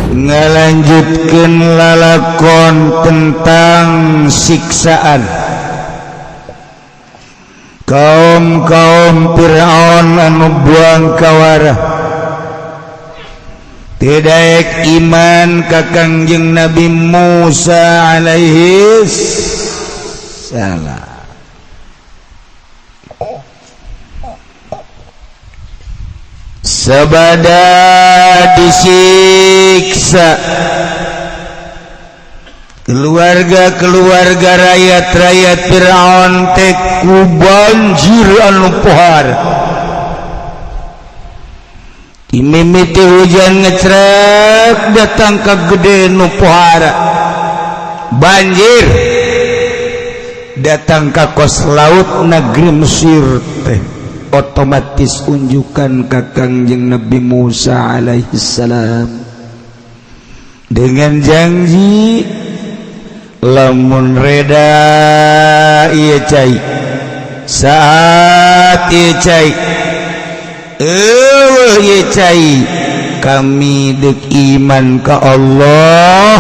Ngalanjutkeun lalakon tentang siksaan kaum-kaum Fir'aun anu buang kawara, tidak iman ka Kangjeng Nabi Musa alaihi salam. Sabada disiksa keluarga-keluarga, rakyat-rakyat Fir'aun teh ku banjir anu pohara. Mimiti hujan ngecrek datang ke gede nu pohara, banjir datang ke kos laut negeri Mesir teh. Otomatis unjukan ka Kangjeng Nabi Musa alaihissalam dengan janji lamun reda ieu cai, saat ieu cai euweuh ieu cai, kami dek iman ka Allah,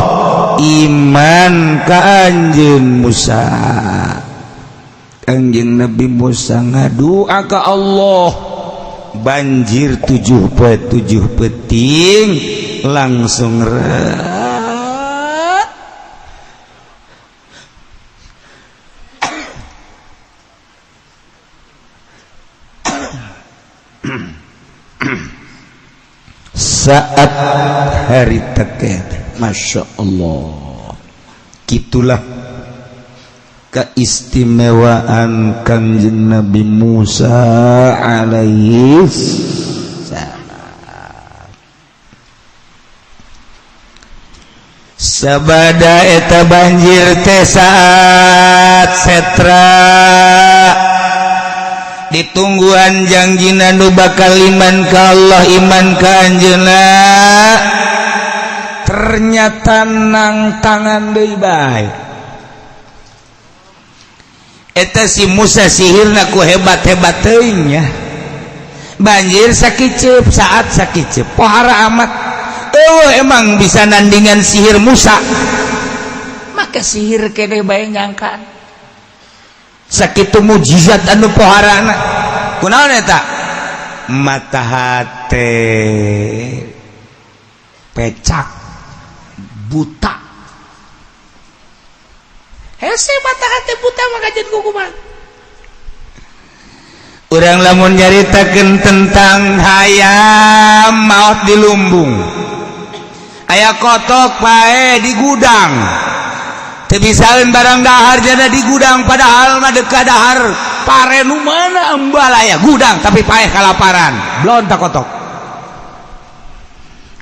iman ka anjeun Musa. Kangjeng Nabi Musa ngadua ka Allah, banjir 7 poe 7 peting langsung ret. Saat hari teket. Masya Allah, gitulah keistimewaan Kangjeng Nabi Musa alaihi salam. Sabada eta banjir teh saat setra ditungguan jangjina nu bakal iman ka Allah, iman ka anjeunna, ternyata nang tangan deui bae. Eta si Musa sihirna ku hebat-hebat teuing nya, banjir sakiceup, saat sakiceup pohara amat. Oh, emang bisa nandingan sihir Musa? Maka sihir kene bae nyangkaan sakitu mujizat anu poharana. Kunaon eta? Mata hate pecak, buta. Hese mata hate buta maka jadi kukuman. Urang lamun nyaritakeun tentang hayam maot di lumbung, aya kotok pae di gudang, teu bisaeun barang dahar jana di gudang, padahal mah dekat dahar pare nu mana embal aya gudang, tapi paeh kalaparan, belon tak kotok.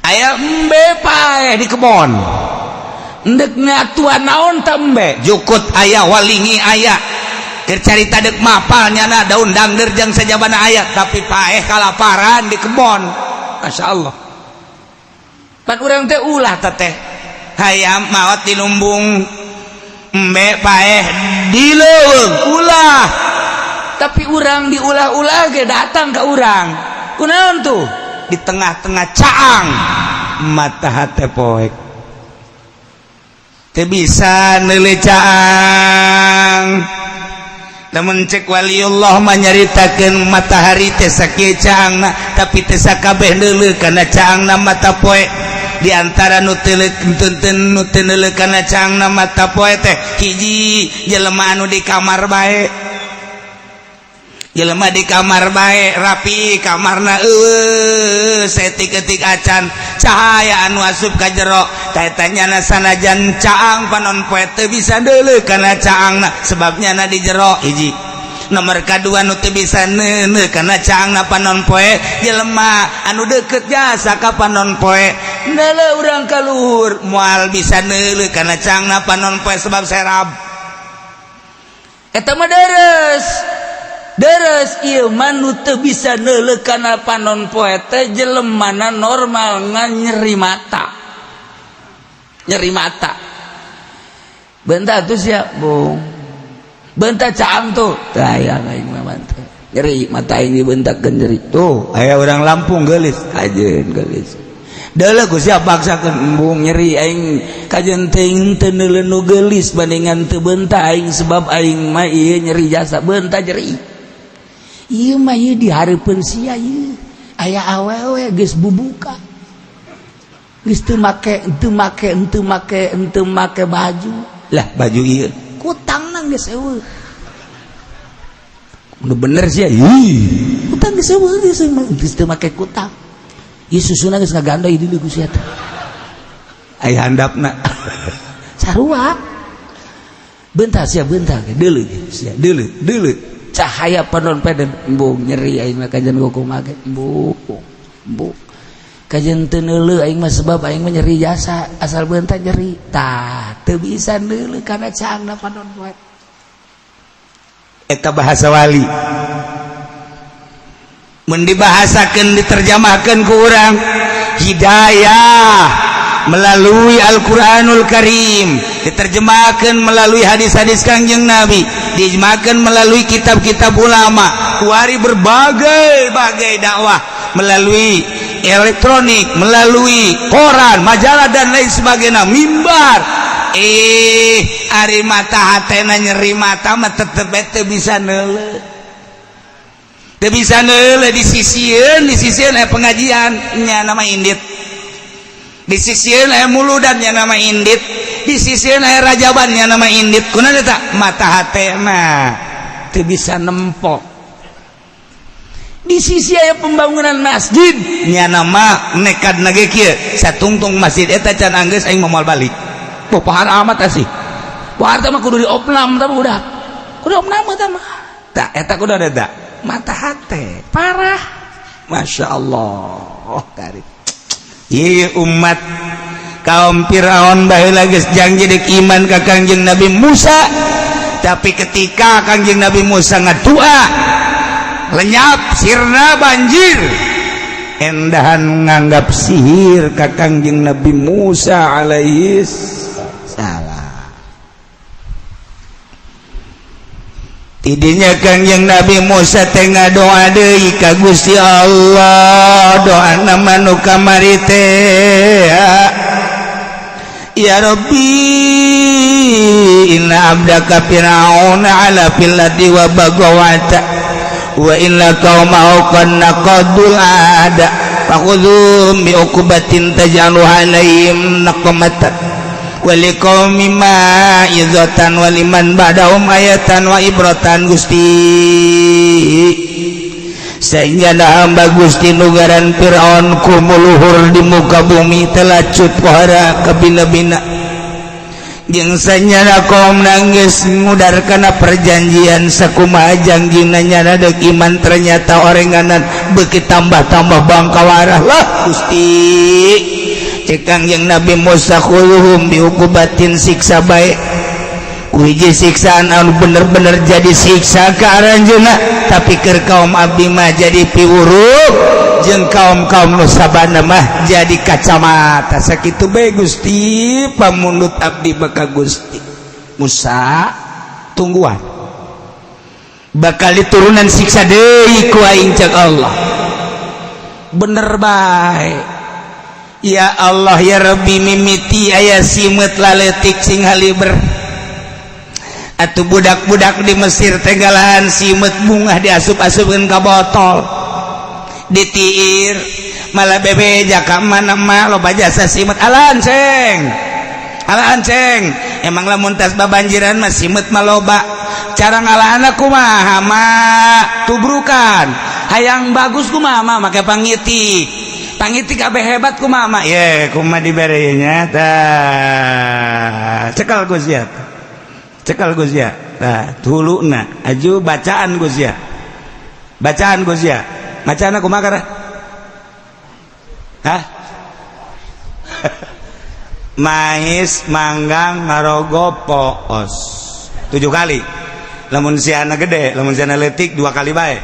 Aya embe paeh di kebon, endek ngatuan naon ta embe, jukut aya, walingi aya, keur carita dek mapal nyana daun dangder jeung sajabana aya, tapi paeh kalaparan di kebon. Masya Allah, pan urang teh ulah teteh hayam maot di lumbung, embe paeh di leuweung, ulah. Tapi urang diulah-ulah ge datang ke urang. Kunaon tuh? Di tengah-tengah caang mata hate poek, teu bisa neule caang. Lamun cek waliullah mah nyaritakeun matahari teh sakieu caangna, tapi teu sakabeh neuleuh kana caangna mata poe. Di antara nu teu nu teu neuleuh kana caangna mata poe teh hiji, jelema anu di kamar bae. Jelema di kamar bae, rapi kamarna, eueuh saeutik-eutik acan cahaya anu asup ka jero. Eta nyana sanajan caang panon poe teu bisa deuleuh kana caangna, sebab nyana di jero. Hiji. Nomor kadua nu teu bisa neuneuh kana caangna panon poe, jelema anu deukeut jasa ka panon poe. Neuleuh urang ka luhur, moal bisa neuleuh kana caangna panon poe sebab serab. Eta mah deres deres. Ieu mah nu teu bisa neuleuh kana panon poe teh jelemana normal ngan nyeri mata, nyeri mata. Bentar tuh siap bung, bentar caang tuh aya aing mah mantep. Nyeri mata ini bentak nyeri tuh. Aya orang Lampung gelis aja, gelis. Deuleu ku siapa paksakeun, embung, nyeri aing. Kajen teuing teu neuleu nu geulis bandingan teu beunta aing, sebab aing mah ieu nyeri jasa, beunta nyeri. Ieu mah ieu di hareupeun sia ieu aya awewe geus bubuka, geus teu make, teu make, teu make, teu make baju lah. Baju ieu kutangna geus eueuh. Nu bener sih, ih, kutang geus eueuh, geus geus teu make kutang. Ieu susuna geus ngagandoy di ku sia teh. Aya handapna sarua. Bentar sia, bentar, deuleu sia, deuleu, deuleu cahaya panon peden. Embung, nyeri aing mah. Kajen kumaha ge, embung, embung. Kajen teu neuleu aing mah, sebab aing mah nyeri jasa, asal beunta nyeri. Tah, teu bisa neuleu kana caangna panon poe. Eta bahasa wali. Mun dibahasakeun, diterjemahkan ku urang, hidayah melalui Al-Qur'anul Karim, diterjemahkan melalui hadis-hadis Kangjeng Nabi, diterjemahkan melalui kitab-kitab ulama, kuari berbagai-bagai dakwah melalui elektronik, melalui koran, majalah, dan lain sebagainya, mimbar. Eh, ari mata hatena nyeri mata mah tetep teu bisa neuleu, teu bisa neuleu. Di sisieun aya pengajian nya nama indit, di sisieun aya muludan nya nama indit, di sisieun aya rajaban nya nama indit. Kunaon eta? Mata hatena teu bisa nempo. Di sisi aya pembangunan masjid nya nama nekad nage kieu, satungtung masjid eta can anggeus, aing moal balik. Oh, pahar amat sih. Wah, mah kudu diopnam tah, udah kudu opnam eta mah. Tak eta kudu ada mata hate parah. Masya Allah, tarik. Iya, umat kaum Firaun baheula geus janji dek iman ka Kangjeng Nabi Musa, tapi ketika Kangjeng Nabi Musa ngadua, lenyap, sirna banjir. Endahan nganggap sihir ka Kangjeng Nabi Musa alaihi salam. Tidinya Kangjeng Nabi Musa teh ngadoa deui ka Gusti Allah. Doa nama nu kamari teh, "Ya Rabbi, inna abdaka fir'auna ala fil ardi wa bagawata wa inna qaumahu qad naqadul ada, fakhudhum bi uqbatin taj'alu alaihim naqmatan wa liqaumi ma'izatan wa liman ba'dahum ayatan wa ibratan." Gusti, sehingga hamba Gusti nugaran Fir'aun kumuluhur di muka bumi, telacut pohara kabina-bina, jeung sanyana kaum nangis ngudar kana perjanjian. Sakumaha janjina nyana deuk iman, ternyata orenganan beuki tambah-tambah bangkawarah lah. Gusti, cek Kangjeng Nabi Musa, "Khuluhum biukubatin," siksa bae ku hiji siksaan anu bener-bener jadi siksa ka aranjeunna, tapi keur kaum abdi mah jadi piwuruk, jeung kaum-kaum nu sabana mah jadi kacamata. Sakitu bae, Gusti, pamundut abdi maka. Gusti Musa, tungguan, bakal diturunan siksa deui ku aing, cek Allah. Bener bae. Ya Allah, ya Rabbi, mimiti aya simeut laletik sing haliber atau budak-budak di Mesir tenggalahan simeut, bungah diasup-asupkeun ka botol, ditiir, malah bebeja ka mana mah loba jasa simeut. Alaan ceng, alaan ceng. Emang lamun tas babanjiran mah simeut mah loba. Cara ngalahan kumaha mah? Tubrukan. Hayang bagus kumaha mah? Make pangitik. Pangitik kabeh hebat kumaha mah? Ye, kumaha diberenya? Tah, cekal Gus ya, cekal Gus ya. Tah, tuluna aju bacaan Gus ya, bacaan Gus ya. Bacaan kumaha kara? Hah? Mais, manggang, ngarogo, poos, tujuh kali. Lamun siana gede, lamun siana letik, dua kali bae.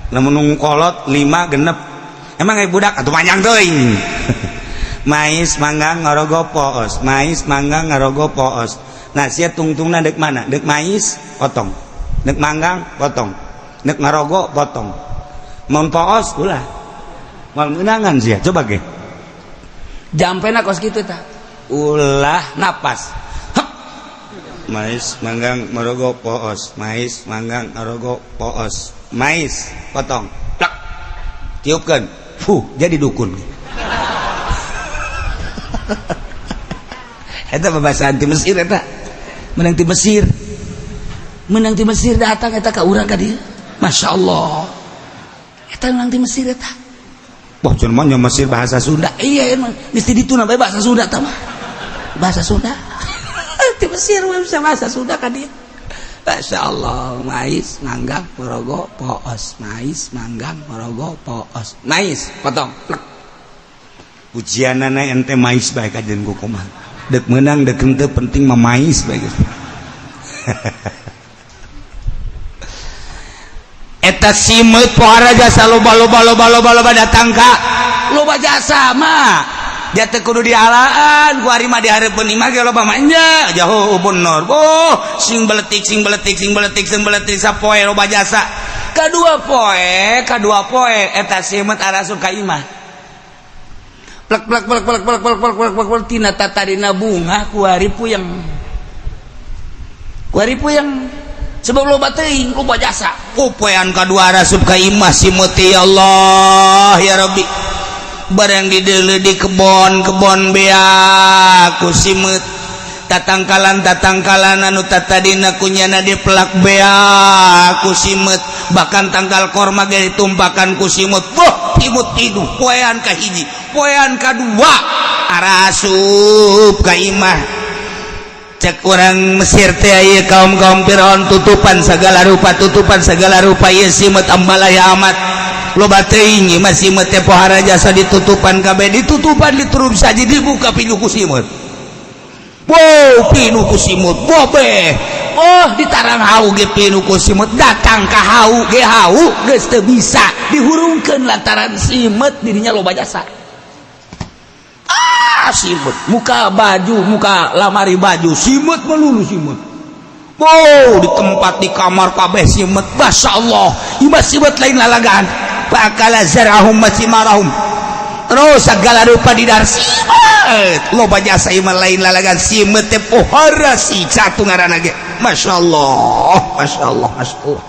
Lamun nunggu kolot, lima, genep. Emang kayak budak atau panjang teuing. Mais, manggang, ngarogo, poos, mais, manggang, ngarogo, poos. Nah, sia tungtungna dek mana? Dek mais potong, dek manggang potong, dek ngarogo potong, mun poos ulah, moal meunangan sia. Coba ge. Jampena kos kitu tah. Ulah napas. Hep. Mais manggang merogo poos, mais manggang merogo poos, mais potong, plak, tiupkan, fuh, jadi dukun. Eta babasaan ti Mesir eta. Menang ti Mesir. Menang ti Mesir datang eta ka urang ka dieu. Masya Allah. Eta menang ti Mesir eta. Wah, cenah mah nya Mesir bahasa Sunda. Iya emang geus di ditu bae bahasa Sunda tah mah. Bahasa Sunda. Ti Mesir mah bisa bahasa Sunda ka dieu. Masya Allah, mais manggang morogo poos, mais manggang morogo poos, mais potong. Plek. Ujianana ente mais bae kajen ku kumaha. Dek menang dek henteu penting mah mais bae geus. Eta simeut pohara jasa loba loba loba loba loba datang ka loba jasa mah. Dia teu kudu dialaan ku ari mah dihareupeun imah ge loba manja jauh bener. Oh, sing beletik sing beletik sing beletik sing beletik sapoe loba jasa. Kadua poe eta simeut arasup ka imah. Plek plek plek plek plek plek plek plek plek plek tina tatadina bunga ku ari puyeng. Ku ari puyeng sebab loba teuing loba jasa. Ku poean kadua arasup ka imah simeut ya Allah ya Rabbi. Barang dideuleu di kebon-kebon bea ku simeut tatangkalan-tatangkalan anu tatadina kunyana dipelak bea ku simeut bahkan tangkal korma ge ditumpakan ku simeut. Wah, imut tiduh poean ka hiji poean kadua arasup ka imah. Cek urang Mesir teh ieu kaum-kaum Firaun tutupan segala rupa tutupan segala rupa ieu simeut ambalaya amat loba teuing mah simeut teh pohara jasa ditutupan kabeh ditutupan diturup saja dibuka pinuh ku simeut. Wow, pinuh ku simeut bobeh. Oh, ditarang hau ge pinuh ku simeut datang ka hau ge hau geus teu bisa dihurungkeun lantaran simeut dirinya loba jasa. Ah, simeut muka baju muka lamari baju simeut melulu simeut. Wow, di tempat di kamar kabeh simeut. Masya Allah, ieu mah simeut lain lalagaan. Bakala zarahum masimarahum terus segala rupa di dar simeut loba jasa ieu mah lain lalagaan simeut teh pohara siksa tu ngaranna ge. Masya Allah, Masya Allah, Masya Allah.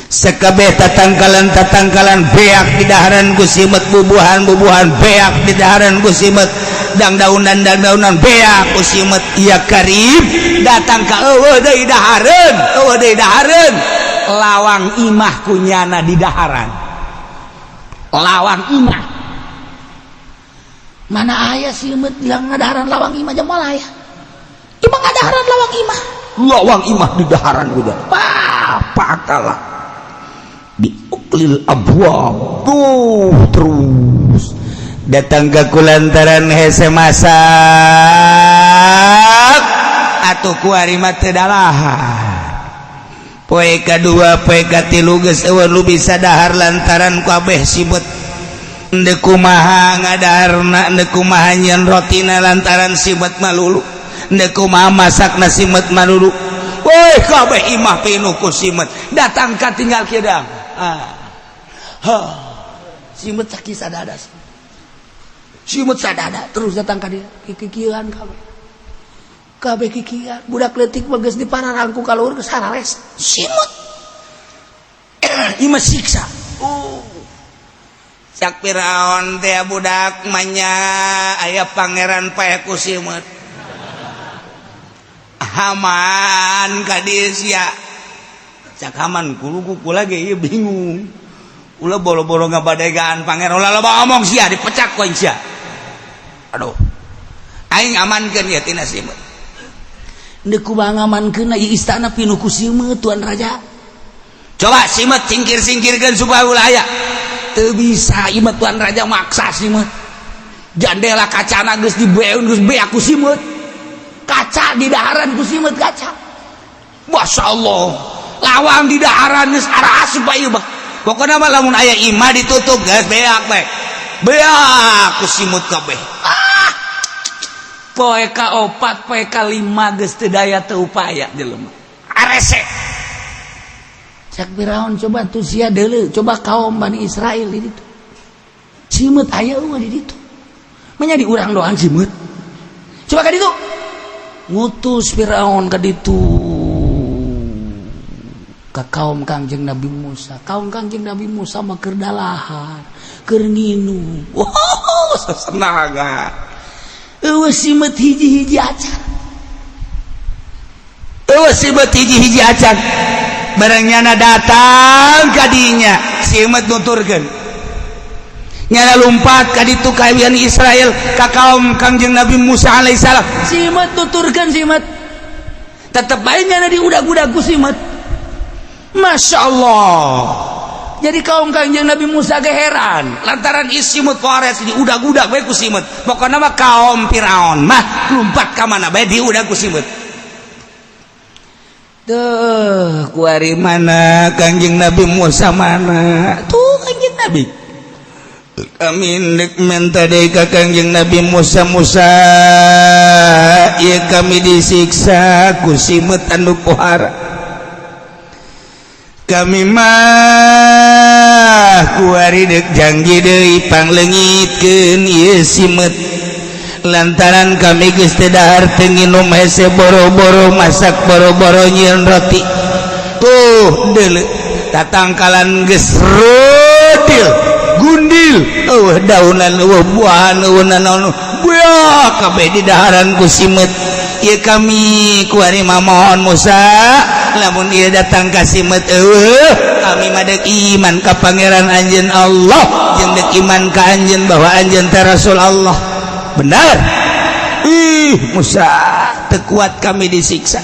Sekabeh tatangkalan-tatangkalan beak di daharan ku simeut bubuhan-bubuhan beak di daharan ku simeut dangdaunan dangdaunan beak ku simeut ya karib datang ka eueuh deui dahareun eueuh deui dahareun lawang imah kunyana di daharan lawang imah mana aya simeut bilang ngadaharan lawang imah jamal aya imah ngadaharan lawang imah di daharan udah pakala di uklil abwab tuh terus datang ke kulantaran hese masak atuh kuari mah teu dalahan. Poe kadua poe katilu geus eueuh nu bisa dahar lantaran kabeh simeut endeu kumaha ngadaharna endeu kumaha nyieun rotina lantaran simeut malulu endeu kumaha masakna simeut malulu. Woi kabeh imah pinuh ku simeut datang ka tinggal kidang ah ha simeut sakit sadada simeut sadada terus datang ka dia kikikieuan kabeh kabeh kikian budak leutik mah geus dipararangku ka luhur geus harares simeut ieu mah siksa. Oh cak Firaun teh budak manya aya pangeran paeh ku simeut Haman ka dieu sia cak Haman kuluku kula ge ieu bingung ulah boro-boro ngabadegaan pangeran ulah loba omong sia dipecak ku aing sia. Aduh aing amankeun ya tina simeut. Ndek kumaha ngamankeun ieu istana pinuh ku simeut tuan raja. Coba simeut singkir-singkirkeun supaya ulah aya. Teu bisa ieu mah tuan raja maksa simeut. Jandela kacana geus dibeun geus beak ku simeut. Kaca di daharan ku simeut kaca. Masya Allah. Lawang di daharan geus arasup ieu mah. Pokona mah lamun aya imah ditutup geus beak bae. Beak ku simeut kabeh. Ah. Poe ka opat, poe ka lima geus teu daya teu upaya jelema. Arese. Cak Firaun coba tuh sia deuleu, coba kaum Bani Israel di ditu. Simeut aya eueuh di ditu. Manya di urang doang simeut. Coba ka ditu. Ngutus Firaun ka ditu. Ka kaum Kangjeng Nabi Musa. Kaum Kangjeng Nabi Musa mah keur dalahar, keur nginum. Wow, sasenaga. Eueuh simeut hiji-hiji acan. Eueuh simeut hiji-hiji acan. Barang nyana datang ka dinya, simeut nuturkeun. Nyana lumpat ka ditu ka Bani Israel ka kaum Kangjeng Nabi Musa alaihissalam. Simeut nuturkeun simeut. Tetep bae nyana diudag-udag ku simeut. Masya Allah. Jadi kaum Kangjeng Nabi Musa ge heran lantaran simeut wares diudag-udag bae ku simeut. Pokona mah kaum Firaun mah lumpat ka mana bae diudag ku simeut. Tuh, kuari mana Kangjeng Nabi Musa mana? Tuh Kangjeng Nabi. Kami dek menta deui ka Kangjeng Nabi Musa. Musa, ieu kami disiksa ku simeut anu pohara. Kami mah kuari dek janji deui pangleungitkeun ieu simeut. Lantaran kami geus teu dahar, teu nginum, hese boro-boro masak, boro-boro nyieun roti. Tuh deuleu tatangkalan geus rodil gundil, eueuh daunan, eueuh buahan, eueuh nanaon, buah kabeh di daharan ku simeut. Ieu kami kuari mah mohon Musa, lamun ieu datang ka simeut eueuh, kami mah deuk iman ka pangeran anjeun Allah jeung deuk iman ka anjeun bahwa anjeun teh Rasul Allah. Benar. Ih Musa, teu kuat kami disiksa.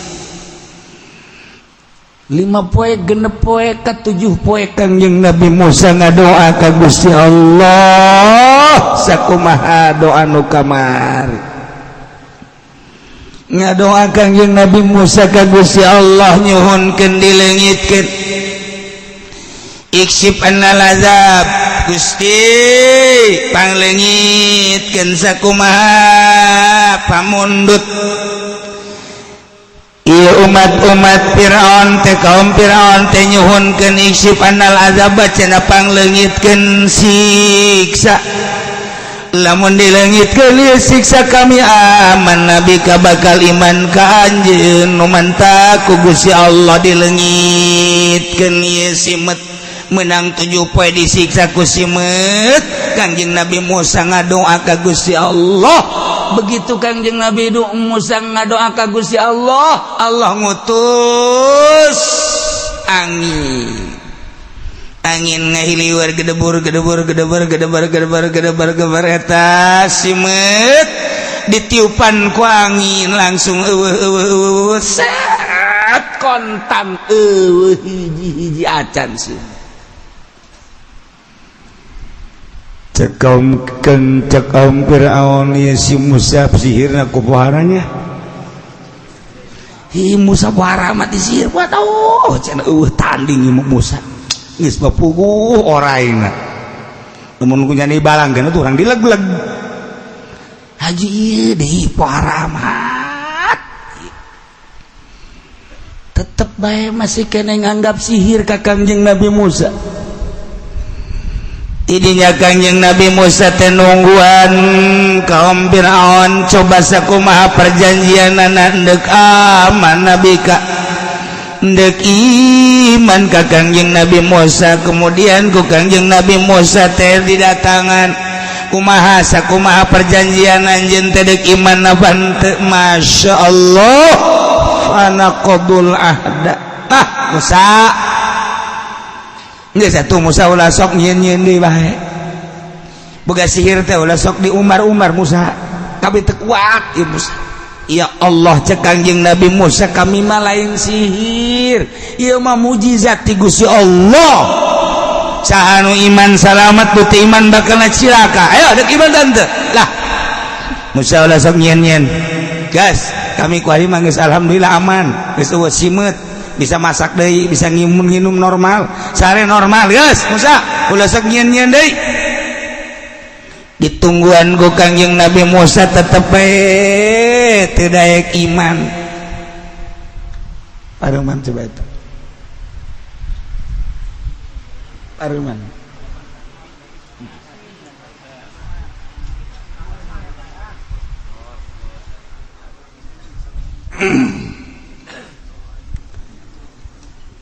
5 poe, 6 poe, ka 7 poe Kangjeng Nabi Musa ngadoa ka Gusti Allah. Sakumaha doa nu kamari ngadoa Kangjeng Nabi Musa ka Gusti Allah, nyuhunkeun dileungitkeun, iksyif annal azab, Gusti pangleungitkeun sakumaha pamundut. Ieu umat-umat Firaun teh, kaum Firaun teh nyuhunkeun iksyif annal azab, cenah pangleungitkeun siksa. Lamun dileungitkeun ieu siksa, kami amanna bika, bakal iman ka anjeun. Nu mantak ku Gusti Allah dileungitkeun ieu simeut. Menang 7 poe disiksa ku simeut, Kangjeng Nabi Musa ngadoa ka Gusti Allah. Begitu Kangjeng Nabi Musa ngadoa ka Gusti Allah, Allah ngutus angin. Angin ngahiliwar gedebur gedebur gedebur gedebur gedebur gedebur gedebur, eta simeut ditiupan ku angin langsung eueuh eueuh eueuh, set kontan eueuh hiji-hiji acan simeut. Cek kaum cek kaum Fir'aun, ieu si Musa sihirna ku poharanya. Hi Musa pohara mah disihir buat oh cenah, eueuh tanding ieu Musa. Geus mah puguh oraina. Lamun ku nyani balangkeun tuh urang dileg-leg. Haji ieu deui pohara amat. Tetep bae masih kene nganggap sihir ka Kangjeng Nabi Musa. Tidinya Kangjeng Nabi Musa teh nungguan kaum Fir'aun, coba sakumaha perjanjianana, endek amanna bika, endek iman ka Kangjeng Nabi Musa. Kemudian ku Kangjeng Nabi Musa teh didatangan, kumaha sakumaha perjanjian anjeun teh, dek iman apa henteu? Masya Allah, fanaqadul ahda. Ah Musa. Geus atuh Musa, ulah sok nyieun-nyieun deui bae. Boga sihir teh ulah sok di umar-umar Musa. Kami teu kuat ieu Musa. Ya Allah, cek Kangjeng Nabi Musa, kami mah lain sihir. Ieu mah mujizat ti Gusti Allah. Saha nu iman salamat, nu teu iman bakal cilaka. Ayo dek iman tante. Lah. Musa ulah sok nyieun-nyieun. Gas, kami kuari mah geus alhamdulillah aman. Geus eueuh simeut, bisa masak deui, bisa nginum normal, sare normal. Geus Musa, ulah sok nyieun-nyieun deui. Ditungguan ku Kangjeng Nabi Musa tetep bae teu daek iman. Paruman coba itu. Paruman.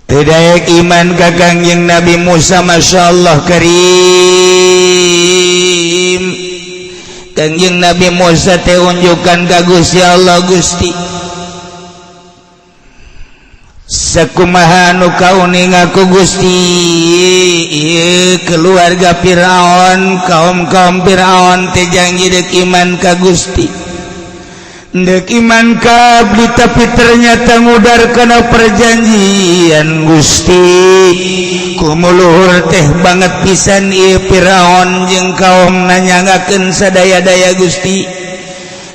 Tidak iman ka Kangjeng Nabi Musa. Masya Allah Karim. Kangjeng Nabi Musa teh unjukan ka Gusti Allah, "Gusti, sakumaha nu kauninga ku Gusti, ieu keluarga Firaun, kaum-kaum Firaun teh janji dek iman ka Gusti, dek iman ka abdi, tapi ternyata ngudar kana perjanjian. Gusti, kumuluhur teh banget pisan ieu Firaun jeung kaum nanyanggakeun sadaya-daya. Gusti,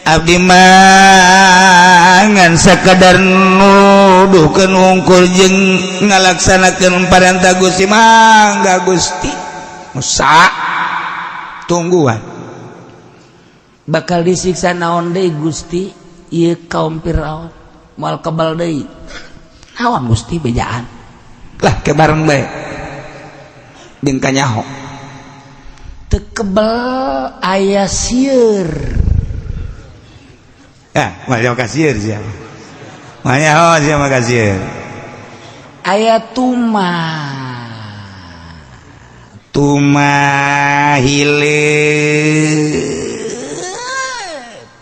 abdi mah ngan sakadar nuduhkeun wungkul jeung ngalaksanakeun parentah Gusti. Mangga, Gusti." Musa tungguan. Bakal disiksa naon deui, Gusti, ieu kaum Firaun? Moal kebal deui naon, Gusti? Bejaan. Lah, ke bareng bae jeung kanyaho. Teu kebal, aya sieur. Ya moal kasieur sia, moal nyaho sia mah kasieur. Aya tuma. Tuma hileud,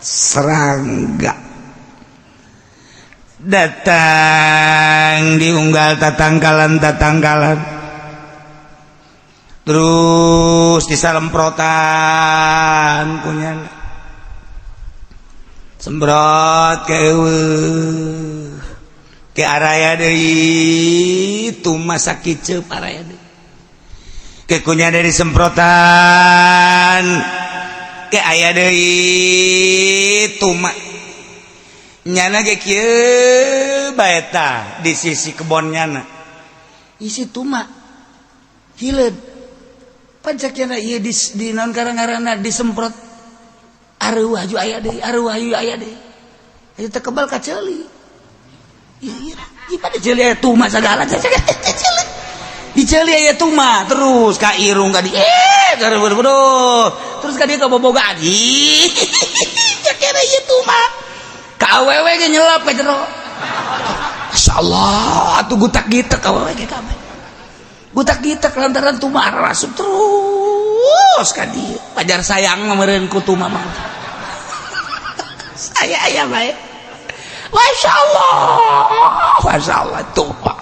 serangga datang diunggal tatangkalan tatangkalan, terus disalemprotan punya, semprot ke ke araya deui, tuma sakiceup araya deui ke kunya dari semprotan ke aya deui tuma nyana ge kieu bae tah di sisi kebon nyana. Isi tuma hileud pancak nyana ieu di naon karang-ngaranna disemprot, areuwah ju aya deui, areuwah ju aya deui. Aya teu kebal ka ceuli ieu ieu ieu pada ceuli aya tuma sagala ceuli, di ceuli aya tuma terus ka irung ka di terus ka dia ka bobogaan. Ih, cek ieu tuma ka awewe ge nyelap ka jero. Masya Allah atuh, gutak gitek awewe ge kabeh gutak gitek lantaran tuma arasup terus ka dieu. Pajar sayang meureun ku tuma mah saya aya bae. Masya Allah, Masya Allah, tumpah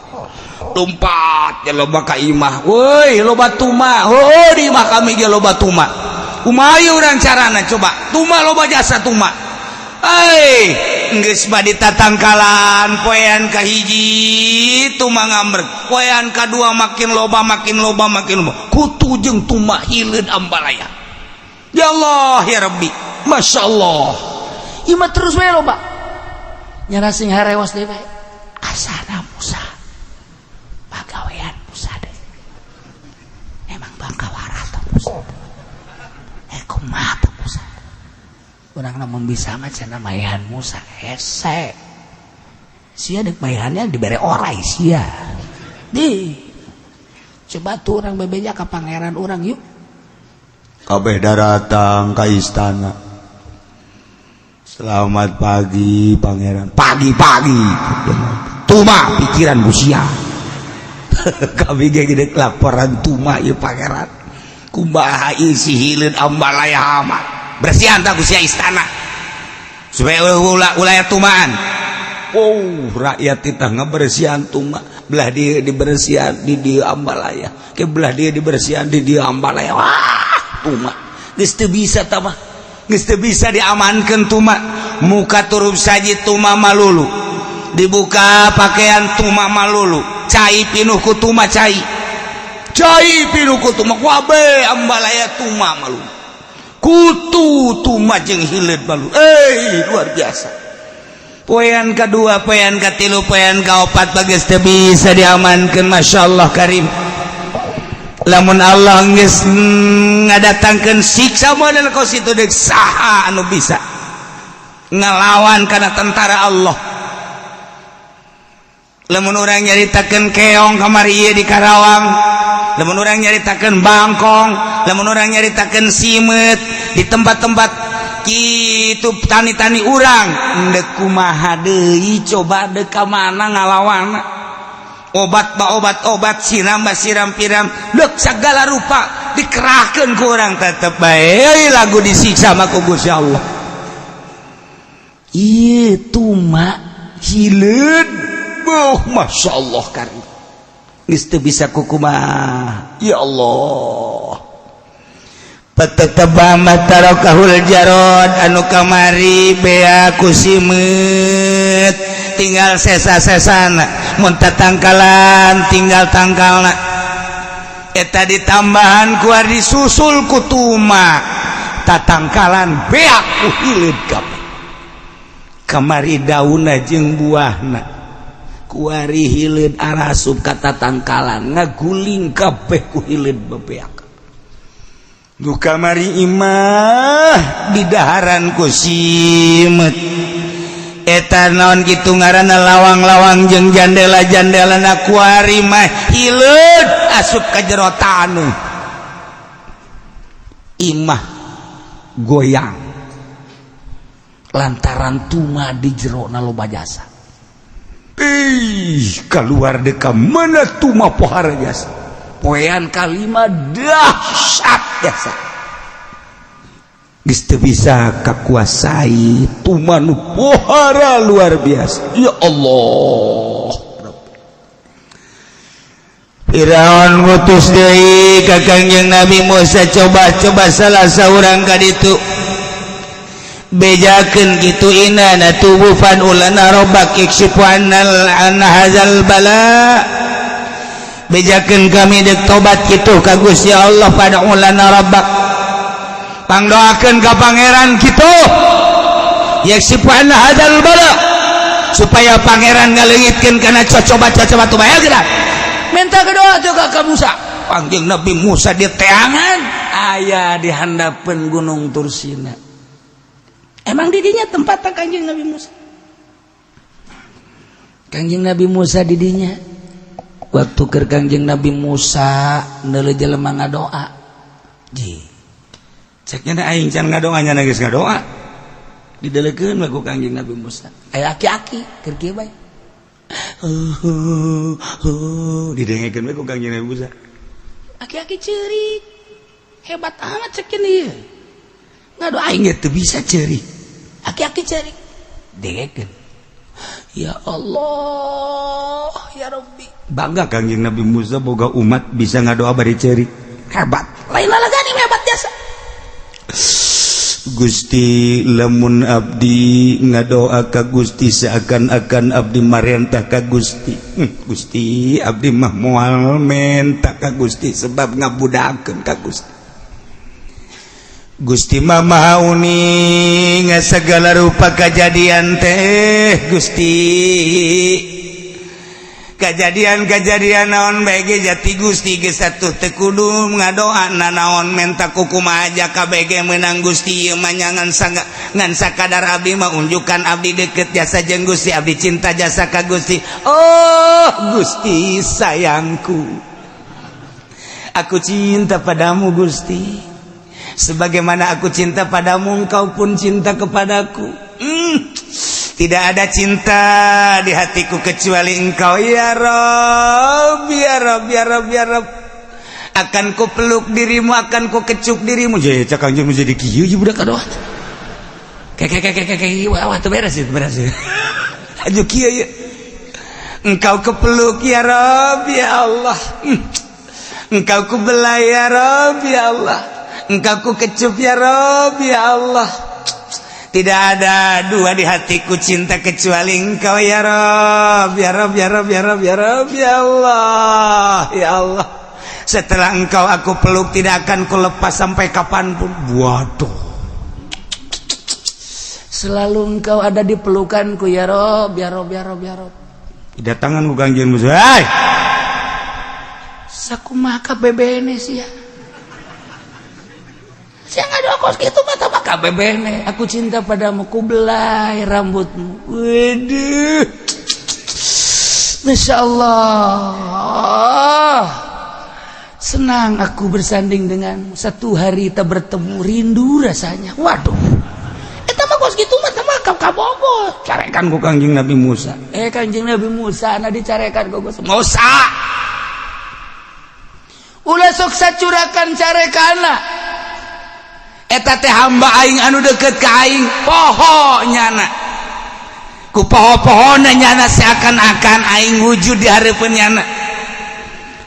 lompat ya loba ka imah. Woi, loba tuma. Oh, di imah kami ge loba tuma. Kumaha urang carana coba? Tuma loba jasa tuma. Hei, geus badi tatangkalan poean kahiji tuma ngambrek, poean kadua makin loba, makin loba, makin loba, kutu jeung tuma hileud ambalaya. Ya Allah ya Rabbi, Masya Allah. Ieu mah terus bae loba nyana sing harewas deui bae. Asana Musa pagawean Musa deh emang bangka warah tah Musa. Eh, kumaha tah Musa? Urang lamun bisa mah cenah mayan Musa hese sia, dek mayannya dibere orai sia. Di coba tuh urang bebeja ka pangeran urang yuk. Kabeh daratang ka istana. "Selamat pagi, pangeran." "Pagi-pagi tuma pikiran busia kami ge gede laporan tuma ieu, pangeran. Kumaha isi hileud ambalaya amat? Bersihan tah gusia istana supaya ulah ulah tumaan." Oh, rakyat kita ngebersihan tuma, belah dia dibersihan di dia ambalaya, ke belah dia dibersihan di dia ambalaya. Wah, tuma geus teu bisa tah mah, geus teu bisa diamankeun tuma. Muka turun saji tuma malulu, dibuka pakaian tuma malulu, cai pinuh ku tuma, cai cai pinuh ku tuma, wabe ambalaya tuma malulu, kutu tuma jeung hileud malu. Eh, luar biasa. Poean kedua, poean katilu, poean kaopat, bagus teu bisa diamankan. Masya Allah Karim. Lamun Allah geus ngadatangkeun siksa model kos itu, dek saha anu bisa ngelawan karena tentara Allah? Lamun urang nyaritakeun keong kamari ieu di Karawang, lamun urang nyaritakeun bangkong, lamun urang nyaritakeun simet di tempat-tempat. Kitu tani-tani urang ndek kumaha deui, coba dek ka mana ngalawan? Obat ba obat, obat siram ba siram, piram dek segala rupa dikerahkan ku urang, tetep bae lagu disiksa mah ku Gusti Allah. Ieu tuma hileud. Oh, Masya Allah, karim geus teu bisa kukumaha, ya Allah. Petetebang tarakahul jarod, anu kamari bea ku simeut, tinggal sesa-sesana. Mun tatangkalan tinggal tangkalna. Eta ditambahan ku disusul ku tuma, tatangkalan beak ku hileud kabeh. Kamari daunna jeung buahna, kuari hileud arasup ka tatangkalan, ngaguling kabeh ku hileud bebeak. Nu kamari imah didaharan ku simeut, eta naon gitu ngaranna, lawang-lawang jeung jandela-jandela na, kuari mah hileud asup ka jero taneuh. Imah goyang lantaran tuma di jero na loba jasa. Ih, keluar deka mana tuma pohara jasa. Poean kalima dahsyat jasa. Geus teu bisa kakuasai tuma nu pohara luar biasa. Ya Allah. Firaun ngutus deui ka Kangjeng Nabi Musa, coba-coba salah saurang ka ditu bejakeun kitu, inna natubu fad'u lana rabbak yakshifu annal an hadzal bala. Bejakeun kami dek tobat kitu ka Gusti Allah, fad'u lana rabbak, pangdoakeun ka pangeran kitu, yakshifu anna hadzal bala, supaya pangeran ngaleungitkeun kana cocoba-cocoba tu bae geura. Minta ke doa tuh ka Musa. Panggil Nabi Musa di teangan aya di handapeun Gunung Tursina. Emang didinya tempat Kangjeng Nabi Musa. Kangjeng Nabi Musa didinya. Waktu keur Kangjeng Nabi Musa neuleuh jelema ngadoa. Ji. Ceknya aing can ngadoa, nya geus ngadoa. Didelekeun we ku Kangjeng Nabi Musa. Aya aki-aki keur kieu bae. Didengekeun we ku Kangjeng Nabi Musa. Aki-aki ceurik. Hebat amat cek ieu. Ngadoa aing ge teu bisa ceurik. Aki-aki ceurik. Dengekeun. Ya Allah, ya Rabbi. Bangga Kangjeng Nabi Musa boga umat bisa ngadoa bari ceurik. Hebat. Lain lalagani hebat jasa. Gusti, lamun abdi ngadoa ka Gusti seakan-akan abdi marentah ka Gusti. Gusti, abdi mah moal menta ka Gusti sebab ngabudakeun ka Gusti. Gusti mah maha uning segala rupa kejadian teh. Gusti, kejadian-kejadian naon bae ge jati Gusti geus atuh teu kudu ngadoa nanaon, menta kukumaha aja KBG menang. Gusti, ieu mah ngan ngan sakadar abdi mah unjukan abdi deket jasa jeung Gusti, abdi cinta jasa ka Gusti. Oh Gusti sayangku, aku cinta padamu Gusti. Sebagaimana aku cinta padamu, engkau pun cinta kepadaku. Tidak ada cinta di hatiku kecuali engkau, ya Rob, ya Rob, ya Rob, ya Rob. Akan ku peluk dirimu, akan ku kecup dirimu. Jadi cak Kangjeng menjadi kieu ieu budak kadoa. Kayak kayak kayak kayak, wah, wah, tuh beres itu, beres. Aju kieu ya. Engkau kepeluk, ya Rob, ya Allah. Engkau ku belai, ya Rob, ya Allah. Engkau ku kecup, ya Rob, ya Allah. Tidak ada dua di hatiku cinta kecuali engkau, ya Rob, ya Rob, ya Rob, ya Rob, ya Rob, ya Allah, ya Allah. Setelah engkau aku peluk, tidak akan ku lepas sampai kapanpun. Waduh. Selalu engkau ada di pelukanku, ya Rob, ya Rob, ya Rob, ya Rob. Datangan ku Kangjeng Musa. Hai. Sakumaha bebene sih ya. Saya nggak ada kos gitu mata maka bebene. Aku cinta padamu, ku belai rambutmu. Waduh. Masya Allah. Senang aku bersanding denganmu. Satu hari tak bertemu, rindu rasanya. Waduh. Tetep kabogoh. Carekan ku Kangjeng Nabi Musa. Eh, Kanjeng Nabi Musa na dicarekan ku Gusti Musa. Ulah sok sacurakan carekana. Eta teh hamba aing anu deket ka aing, poho nyana. Ku poho-pohona nyana seakan-akan aing wujud di hareupeun nyana.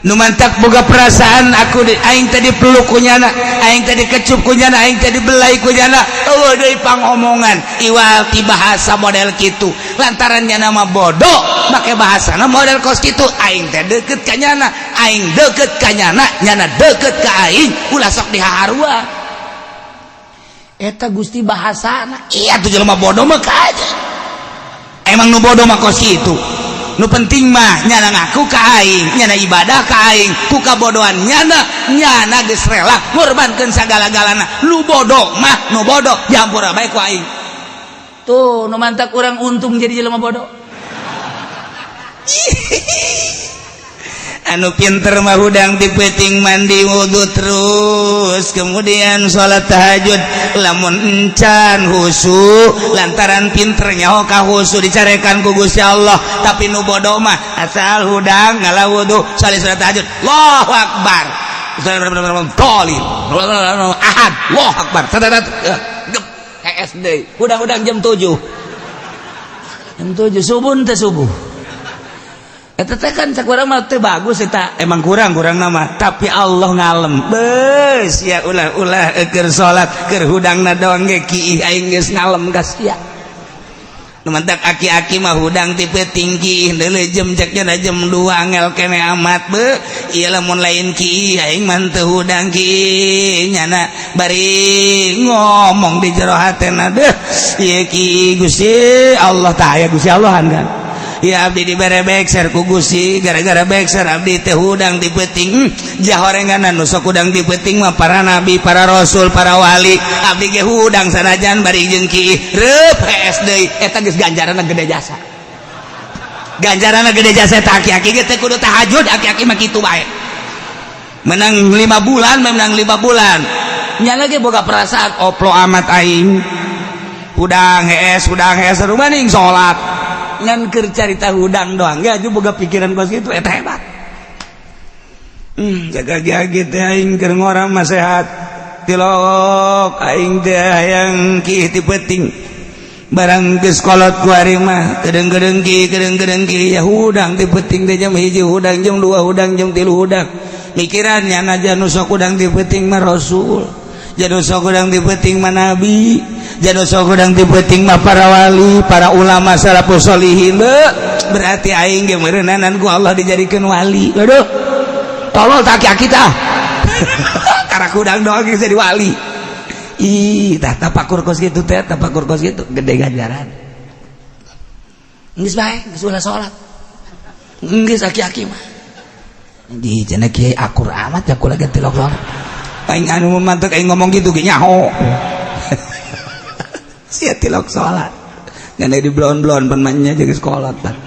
Nu mantak boga perasaan aku di, aing tadi peluk ku nyana, aing tadi kecup ku nyana, aing tadi belai ku nyana. Eueuh deui pangomongan iwal ti bahasa model kitu. Lantaran nyana mah bodoh, make bahasana model kos kitu. Aing teh deket ka nyana, aing deket ka nyana, nyana deket ka aing, ulah sok dihaharua. Eta Gusti bahasana. Iya tuh, jelema bodoh mah aja. Emang nu bodoh mah kos kitu. Nu penting mah nyana ngaku ka aing, nyana ibadah ka aing, ku kabodohan nyana, nyana geus rela ngorbankeun sagala-galana. Nu bodoh mah nu bodoh, dihampura bae ku aing. Tuh, nu mantak urang untung jadi jelema bodoh. Anu pinter mah hudang ti peuting mandi wudhu terus kemudian salat tahajud, lamun encan husu lantaran pinter nyaho ka husu dicarekan ku Gusti Allah. Tapi nu bodoh mah asal hudang ngala wudu, salat salat tahajud, Allahu akbar, Dolin ahad, Allahu akbar, SD hudang-hudang jam 7, jam 7 subuh teh, subuh. Eta teh kan cek urang mah teu bagus eta. Emang kurang kurang nama, tapi Allah ngalem bes ya. Ulah ulah keur salat, keur hudangna doang ge kiih, aing geus ngalem ka sia. Nu mantak aki-aki mah hudang ti peuting kiih deuleu jam, cek nya jam 2 angel kene amat be. Ieu lamun lain kiih aing mah teu hudang kiih. Nyana bari ngomong di jero hatena, deuh ieu kiih Gusti Allah tah aya Gusti Allahan kan ya. Abdi dibere bekser ku Gusti, gara-gara bekser abdi teh hudang di peuting. Jahorenganan nu sok hudang di peuting mah para nabi, para rasul, para wali. Abdi ge hudang sanajan bari jeung kiih reup hees deui. Eta geus ganjaranna gede jasa, ganjaranna gede jasa. Eta aki-aki ge teu kudu tahajud, aki-aki mah kitu bae menang 5 bulan, menang 5 bulan. Nyana ge boga perasaan. Oplo amat aing hudang hees, hudang hees rumaning salat. Ngan keur carita hudang doang ge aju boga pikiran kos kitu, eta hebat. Jaga gitu aing keur ngora mah sehat tilok aing teh hayang kiih ti peuting. Barang geus kolot ku ari mah kedeng-kedeng ki, kedeng-kedeng ki ya. Hudang ti peuting teh jam 1 hudang, jam 2 hudang, jam 3 hudang. Mikiran nyana nu sok hudang ti peuting mah rasul, janu sok hudang ti peuting mah nabi, janu sok hudang ti peuting mah para wali, para ulama, salafus solihin. Berarti aing ge meureunanan ku Allah dijadikeun wali. Aduh, tolol tak aki tah, karena hudang doang geus jadi wali. Ih, tah tapakur kos kitu teh, tapakur kos kitu gede ganjaran. Geus bae, geus ulah salat. Geus aki-aki mah. Di cenah kiai akur amat ya, kula ge tilok salat. Aing anu mantek aing ngomong gitu ge nyaho. Sia tilok salat. Ngan di blon-blon pan mah nya jeung sekolah pan.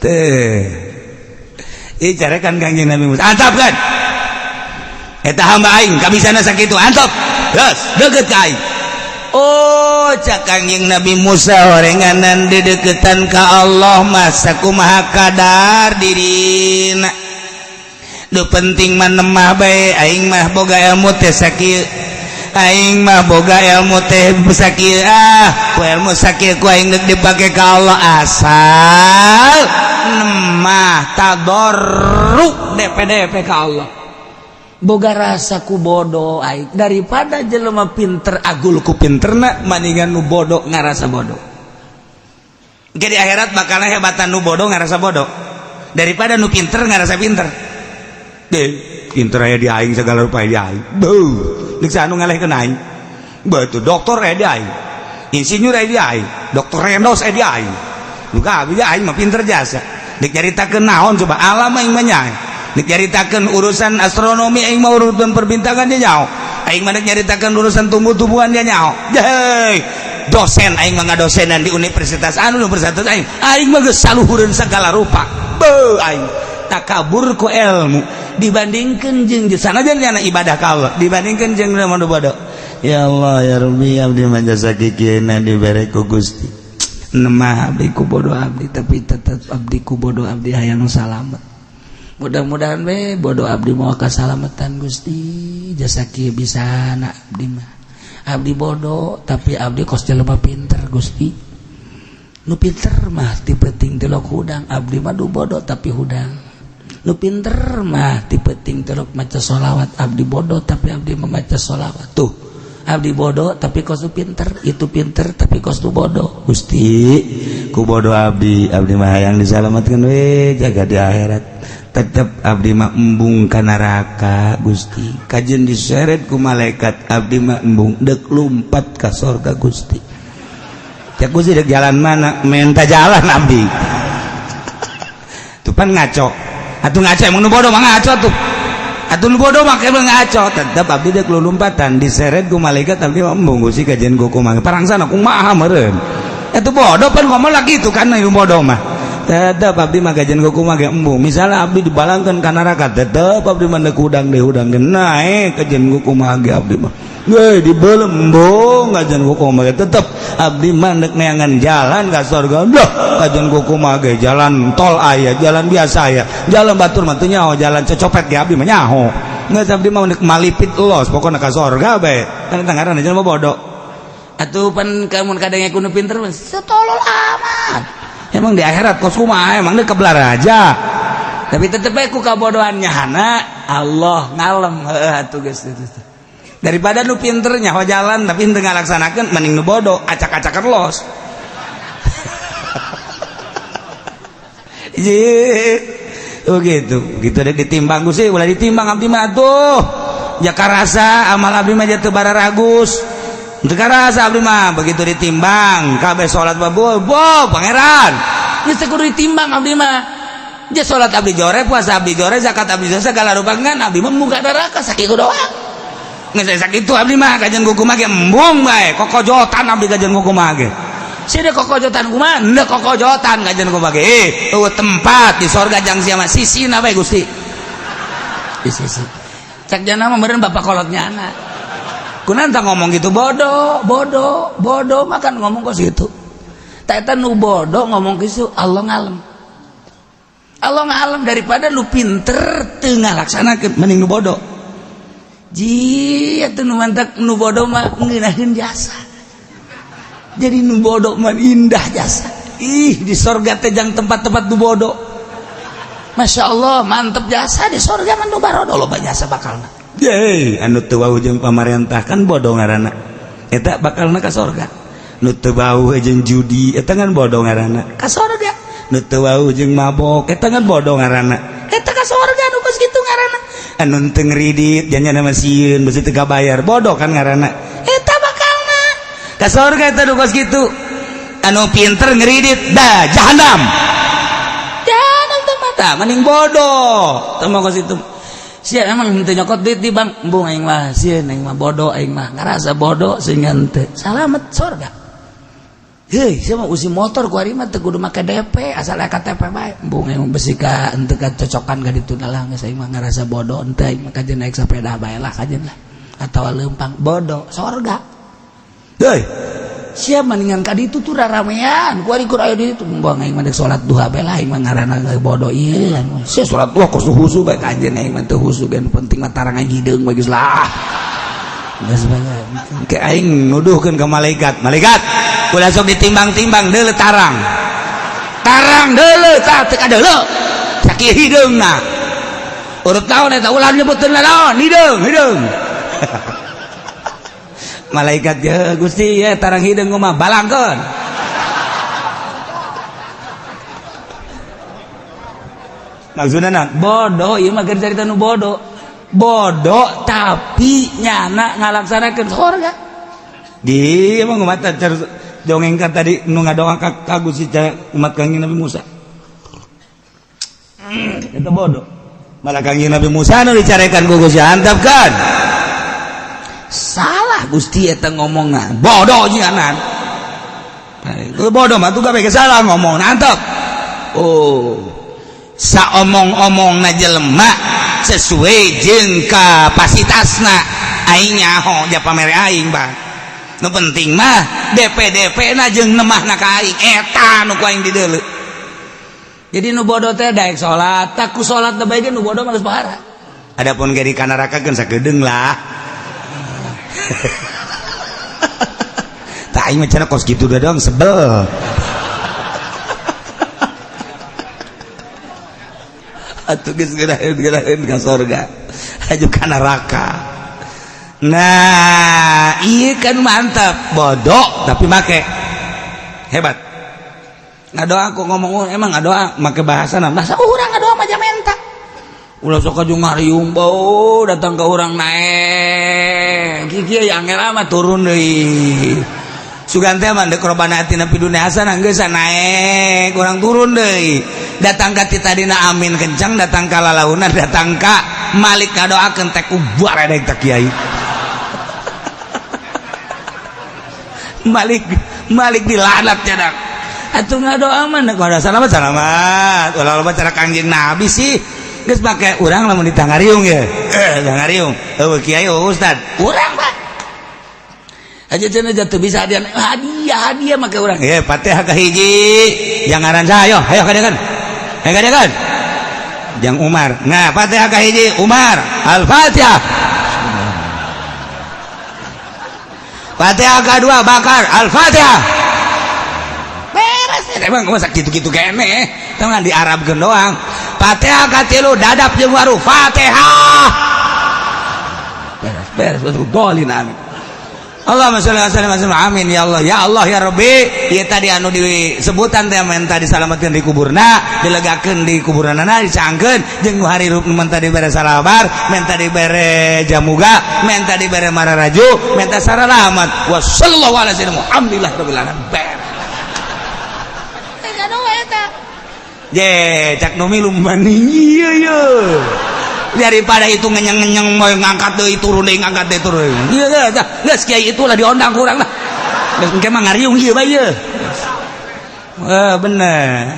Teh. Ih, carekan Kangjeng Nabi Musa. Antap kan? Eta hamba aing kabisana sakitu, antap. Terus deket ka aing. Oh, cak Kangjeng Nabi Musa, horenganan dideketan ka Allah mah sakumaha kadar dirina. Nu penting mah nemah bae. Aing mah boga ilmu teh sakieu, aing mah boga ilmu teh sakieu. Ah, ku ilmu sakieu ku aing deuk dipake ka Allah, asal nemah tadarru DPDP ka Allah. Boga rasa ku bodoh aing daripada jelema pinter agul ku pinterna, maningan nu bodoh ngarasa bodoh. Jadi akhirat bakal hebatan nu bodoh ngarasa bodoh daripada nu pinter ngarasa pinter deh. Pinter aya di aing, segala rupa di aing. Beuh, deuk anu ngalehkeun aing. Betul, dokter aya di aing, insinyur aya di aing, dokter Rendos aya di aing. Nu kabeh aing mah pinter jasa. Deuk nyaritakeun naon coba, alam aing mah nyae. Deuk nyaritakeun urusan astronomi aing mah, urusan perbintangan dia nyaho. Aing mah deuk nyaritakeun urusan tumbuh-tumbuhan dia nyaho. Hei, dosen aing mah, ngadosenan di universitas anu, universitas aing. Aing mah geus saluhureun segala rupa. Beuh, aing takabur ku ilmu dibandingkan jeung sanajan nyana ibadah ka Allah, dibandingkan jeung nu bodoh. Ya Allah ya Rabbi, abdi mah jasa kikieuna dibere ku Gusti. Nemah abdi ku bodoh abdi, tapi tetep abdi ku bodoh abdi hayang salamet. Mudah-mudahan we bodoh abdi mau kasalamatan Gusti, jasa kieu bisa na abdi mah. Abdi bodoh tapi abdi kos jelema pinter Gusti. Nu pinter mah ti peuting tilok hudang, abdi mah du bodoh tapi hudang. Nu pinter mah ti peuting tilok maca sholawat, abdi bodoh tapi abdi membaca sholawat. Tuh, abdi bodoh tapi kos pinter, itu pinter tapi kos bodoh. Gusti, ku bodoh abdi, abdi mah hayang disalamatkan we jaga di akhirat. Tetep abdi mah embung ka neraka Gusti. Kajen diseret ku malaikat, abdi mah embung dek lumpat ka sorga Gusti. Ya Gusti dek jalan mana? Minta jalan abdi. Tuh pan ngaco. Atuh ngaco emang nu bodoh mah ngaco tuh. Atuh nu bodoh mah emang ngaco. Tetep abdi dek lumpatan diseret ku malaikat, abdi mah embung Gusti kajen ku kumaha. Parangsana kumaha meureun. Itu bodoh pan ngomong lagi itu kan nu bodoh mah. Tetep abdi mah kajen ku kumaha ge embung. Misalnya abdi dibalangkeun ka neraka, tetep abdi mah deuk hudang deui hudang ge naek kajen ku kumaha ge abdi mah. Weh dibelem embung kajen ku kumaha ge tetep abdi mah deuk neangan jalan ka surga. Loh, kajen ku kumaha ge jalan tol aya, jalan biasa aya, jalan batur mah teu nyaho, jalan cecopet ge abdi mah nyaho. Geus abdi mah deuk malipit los pokona ka surga bae. Kan eta ngaranna jelema bodoh. Atuh pan kamun kadang ku nu pinter mah setolol amat. Emang di akhirat kos kumaha emang deuk kebelar aja. Tapi tetep bae ku kabodohan nyahana Allah ngalem heuh atuh geus itu. Daripada nu pinter nyaho jalan tapi henteu ngalaksanakeun, mending nu bodoh acak-acakan los. Ye. Oh gitu. Gitu dek ditimbang Gusti, ulah ditimbang abdi mah atuh. Ya karasa amal abdi mah teu bararagus. Teu karasa abdi mah begitu ditimbang kabeh salat babu, bo pangeran. Geus teu kudu ditimbang abdi mah. Ja salat abdi jore, puasa abdi jore, zakat abdi jore, segala rupa ngan abdi mah muka neraka sakitu doang. Geus sakitu abdi mah kajian kumaha ge embung bae, kokojotan abdi kajian kumaha ge. Sia kokojotan kumaha? Henteu kokojotan kajian kumaha ge. Eueuh tempat di sorga jang sia mah sisina bae Gusti. Di sisi. Cak jana mah meureun bapak kolotnya anak. Kunaon tah ngomong gitu bodoh, bodoh, bodoh makan ngomong kos gitu. Tak eta nu bodoh ngomong kitu Allah ngalem. Allah ngalem daripada nu pinter teu ngalaksanakeun mending nu bodoh. Ji atuh nu mantak nu bodoh mah ngeunaheun jasa. Jadi nu bodoh mah indah jasa. Ih di sorga teh jang tempat-tempat nu bodoh. Masya Allah mantep jasa di sorga mah nu barodo loba jasa bakalna. Yeay, anu teu wau jeung pamarentah kan bodoh ngaranna. Eta bakalna ka sorga. Nu teu wau jeung judi eta kan bodoh ngaranna. Ka sorga. Nu teu wau jeung mabok eta kan bodoh ngaranna. Eta ka sorga nu kos kitu ngaranna. Anu teu ngridit janjana mah sieun beusi teu kabayar bodoh kan ngaranna. Eta bakalna ka sorga eta nu kos kitu. Anu pinter ngridit dah jahanam. Jahanam teh mata mending bodoh. Teu mah kos itu. Sia emang henteu nyokot duit di bank, embung aing mah sieun, aing mah bodoh, aing mah ngarasa bodoh sehingga henteu. Salamet sorga. Heuy, sia mah usi motor ku ari mah teu kudu make DP, asal aya KTP bae. Embung aing mah besi ka henteu kacocokan ka ditu lah geus aing mah ngarasa bodoh henteu aing mah kajen naik sepeda bae lah kajen lah. Atawa leumpang bodoh sorga. Heuy, sia mendingan ka ditu tuh raramean ku ari kur aya di ditu embung aing mah dek salat duha bae lah aing mah ngaranna bodoh ieu. Sia salat duha kos husu bae kajen aing mah teu husu ge penting mah tarang aing hideung bae geus lah. Geus bae. Ke aing nuduhkeun ka malaikat. Malaikat, ulah sok ditimbang-timbang deuleu tarang. Tarang deuleu tah teu kadeuleu. Sakieu hideungna. Urut naon eta ulah nyebuteun naon hideung, hideung. Malaikat ya Gusti ya tarang hideung mah balangkeun. Maksudna naon? Bodoh ieu mah keur carita nu bodoh. Bodoh tapi nyana ngalaksanakeun sorga. Di emang umat cer dongeng kan tadi nu ngadoa ka Gusti umat Kangjeng Nabi Musa. Eta bodoh. Malah Kangjeng Nabi Musa nu dicarekan ku Gusti antap kan. Salah Gusti eta ngomongna. Bodoh nyanan. Itu bodoh mah tuh gawe salah ngomong antep. Oh. Saomong-omongna jelema sesuai jeung kapasitasna. Aing nyaho ja pamere aing, Bang. Nu penting mah DP-DP na jeung nemahna ka aing eta nu ku aing dideuleu. Jadi nu bodoh teh daek salat, tak ku salat teh bae nu bodoh mah geus pohara. Adapun ge di kanarakakeun sakedeung lah. Tak aing mah cenah kos kitu doang sebel. Atuh geus geuraheun ka sorga aju ka neraka. Nah, iya kan mantap, bodoh tapi make hebat. Ngadoa aku ngomong emang ngadoa make bahasa bahasa urang ngadoa mah menta. Ulah sok aju ngariung bau datang ke urang naek. Kieu angel amat turun deui. Sugan teh mah deuk robana atina fid dunya hasanah geus naek, urang turun deui. Datang ka ti tadina amin kencang, datang ka lalaunan, datang ka Malik ngadoakeun teh ku baredeg ta kiai. Malik Malik dilanat cadak. Atuh ngadoa mah deuk salamat salamat. Ulah loba cara Kangjeng Nabi sih. Geus make urang lamun ditangariung ye. Tangariung. Eueuh kiai eueuh ustad. Urang Pak. Aja cenah jatuh bisa hadiah hadiah hadiah make urang. Ye Fatihah ka hiji. Yang ngaran saha ayo, ayo kadekan. Ayo kadekan. Jang Umar. Nah, Fatihah ka hiji Umar. Al-Fatihah. Fatihah kedua Bakar. Al-Fatihah. Beres emang masa gitu-gitu kene. Tengah di Arabkeun doang. Fatihah katilu dadap jeung waru. Fatihah. Beres beres betul dolin amin. Allahumma sholli wa sallim amin ya Allah ya Allah ya Rabbi. Ieu tadi anu disebutan teh menta disalametkeun di kuburna, dilegakeun di kuburanana, dicangkeun jeung nu harirup nu menta dibere salabar, menta dibere jamuga, menta dibere mararaju, menta saralamat. Wa sallallahu alaihi wasallam alhamdulillah rabbil alamin. Beres. Je, cak nu milu maning ieu ye. Daripada itu ngenyeng-ngenyeng mau ngangkat deui turun deui ngangkat deui turun. Ieu geus geus kiai itulah diondang kurang lah. Geus engke mah ngariung ieu bae ieu. Wah bener.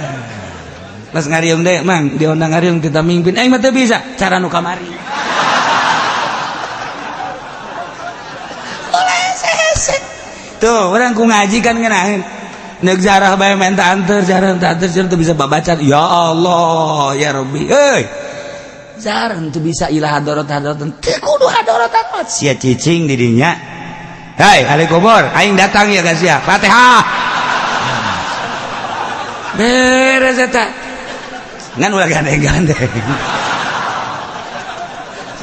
Pas ngariung deui mang diondang ngariung kita mimpin aing mah teu bisa cara nu kamari. Tuh, urang ku ngaji kan ngeunaheun. Nek jarah bae menta anter, jarah menta anter, teu bisa babaca. Ya Allah, ya Rabbi. Euy. Jarah teu bisa ilah hadorot hadorot teu kudu hadorot hadorot. Sia cicing di dinya. Hai, ahli kubur, aing datang ya guys ya. Fatihah. Beres eta. Ngan ulah gandeng-gandeng.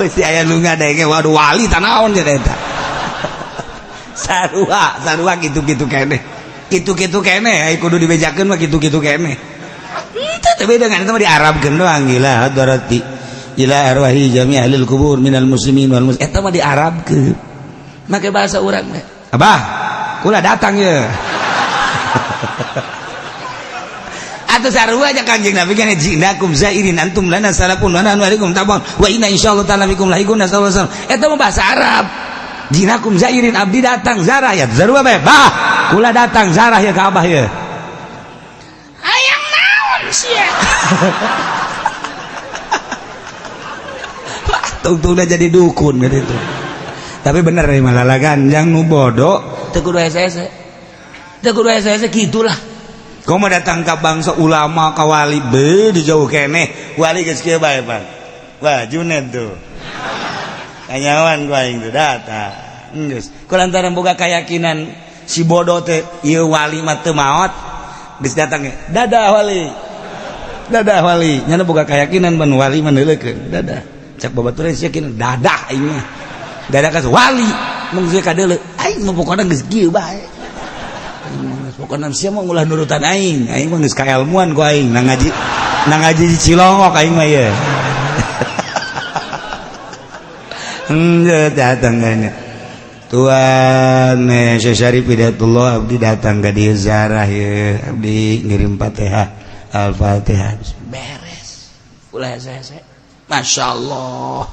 Pasti aya nu ngadenge, waduh wali tanaon jadi eta. Sarua, sarua gitu-gitu keneh. Gitu-gitu keneh, ai kudu dibejakeun mah gitu-gitu keneh. Henteu teu beda ngan eta mah diarabkeun doang gila hadarati ila arwahi jami ahlil kubur minal muslimin wal muslimat. Eta mah diarabkeun. Make bahasa urang teh. Abah, kula datang ye. Atau sarua aja Kanjeng Nabi kan jinakum zairin antum lana salafun wa nahnu alaikum tabun wa inna insyaallah ta'ala bikum lahiqun sallallahu alaihi wasallam. Eta mah bahasa Arab. Jinakum zairin abdi datang zarah ya zarua bae. Bah, kula datang zarah ya ka abah ya. Hayang naon sia? Tungtungna jadi dukun gitu. Tapi bener nih malalagan yang nu bodoh teu kudu hese-hese. Teu kudu hese-hese gitulah. Kau mau datang ke bangsa ulama ka wali be di jauh keneh wali geus kieu bae pan. Wah Junet tuh. Kanyawan gua aing tuh datang. Geus. Ku lantaran boga keyakinan si bodoh teh ieu wali mah teu maot geus datang ge. Dadah wali. Dadah wali. Nyana boga keyakinan ban wali mah neuleukeun. Dadah. Cak babaturan sia yakin dadah aing mah. Dadah ka wali. Mun geus kadeuleu aing mah pokona geus kieu bae. Pokona sia mah ulah nurutan aing. Aing mah geus kaelmuan ku aing nang ngaji di Cilongok aing mah ye. Datang kayaknya Tuan Syekh Syarif Hidayatullah abdi datang ke dieu ziarah ye abdi ngirim Fatihah Al-Fatihah beres ulah hese-hese Masya Allah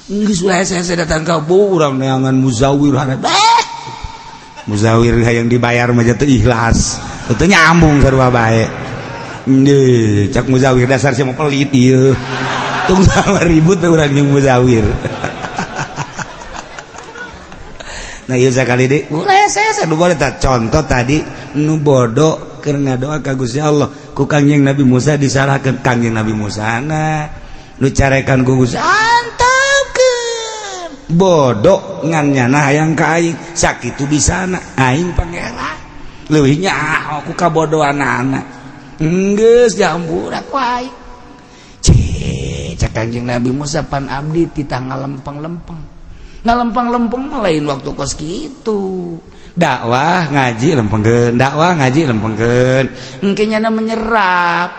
geus ulah hese-hese datang ka urang neangan muzawir harap muzawir yang dibayar mah teu ikhlas teu nyambung sarua bae. Cak muzawir dasar sia mah pelit ieu tung sama ribut urang jeung muzawir. Nah, ieu sakali deui ulah saya nu boleh. Contoh tadi nu bodoh keur ngadoa ka Gusti Allah ku Kangjeng Nabi Musa disalahkeun. Kangjeng Nabi Musa na nu carekan ku Gusti, antepkeun, bodoh ngan nyana hayang ka aing sakitu bisana, aing pangeran leuwih nyaho ku kabodohan anak. Geus dihampura ku aing. Cek Kangjeng Nabi Musa, pan abdi titah ngalempeng-lempeng. Ngalempeng-lempeng mah lain waktu kos kitu, dakwah ngaji lempengkeun, dakwah ngaji lempengkeun, engke nyana menyerap.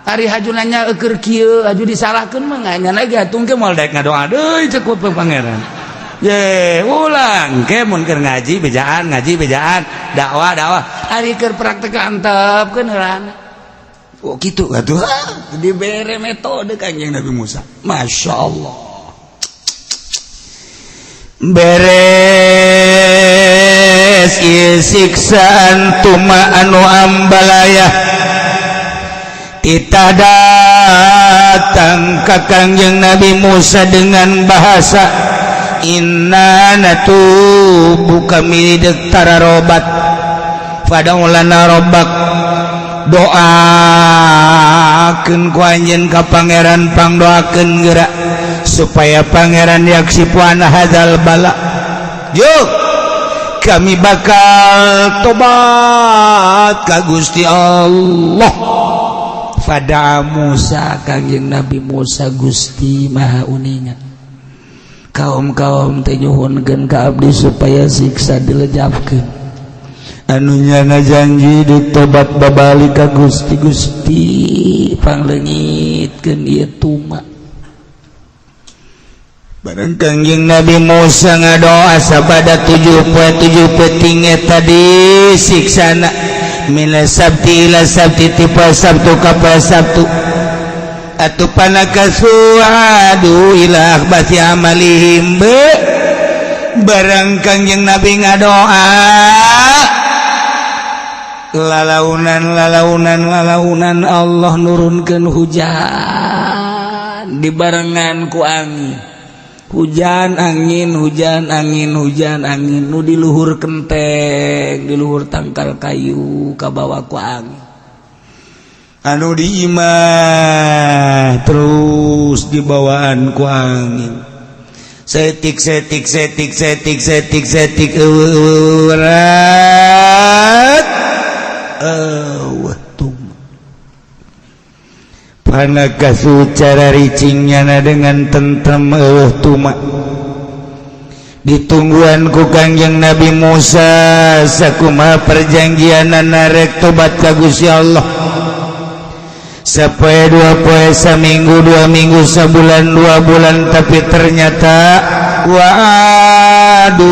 Ari haju nanya eukeur kieu, haju disalahkeun mah nyana ge atuh engke moal daek ngadoa deui, cek ku pangeran. Ye, ulang ke mun keur ngaji bejaan, ngaji bejaan, dakwah dakwah. Ari keur praktek antepkeun heulana. Oh, kitu atuh dibere metode Kanjeng Nabi Musa. Masya Allah. Beres ieu siksaan tuma anu ambalaya, titah datang ka Kangjeng Nabi Musa dengan bahasa, inna natubu, kami dek tararobat, fad'u lana robbak, doakeun ku anjeun ka pangeran, pangdoakeun geura supaya pangeran yaksyifu anna hadzal bala. Yuk, kami bakal tobat ka Gusti Allah. Fada'a Musa, Kangjeng Nabi Musa, Gusti Maha Uninga, kaum-kaum teh nyuhunkeun ka abdi supaya siksa dilejapkeun, anu nyana janji ditobat babalik ka Gusti. Gusti, pangleungitkeun ieu tuma. Bareng Kangjeng Nabi Musa ngadoa sabada 7 poe 7 peuting eta disiksana, mina sabti ila sabti, ti poe Sabtu ka poe Sabtu atuh, fanakatsu adu ila akhbati amalihim. Be barang Kangjeng Nabi ngadoa, lalaunan lalaunan lalaunan Allah nurunkan hujan dibarengan ku angin, hujan angin, hujan angin, hujan angin, nu di luhur kenteng, di luhur tangkal kayu kabawa ku angin, anu di imah terus dibawaan ku angin, setik setik setik setik setik setik eueuh eueuh. Panakasu cara ricingnya dengan tentrem, eueuh tuma. Ditungguan ku Kangjeng Nabi Musa sakumaha perjanjian rek tobat ka Gusti Allah, sapoe 2 poe, saminggu 2 minggu, sabulan 2 bulan, tapi ternyata wa'adu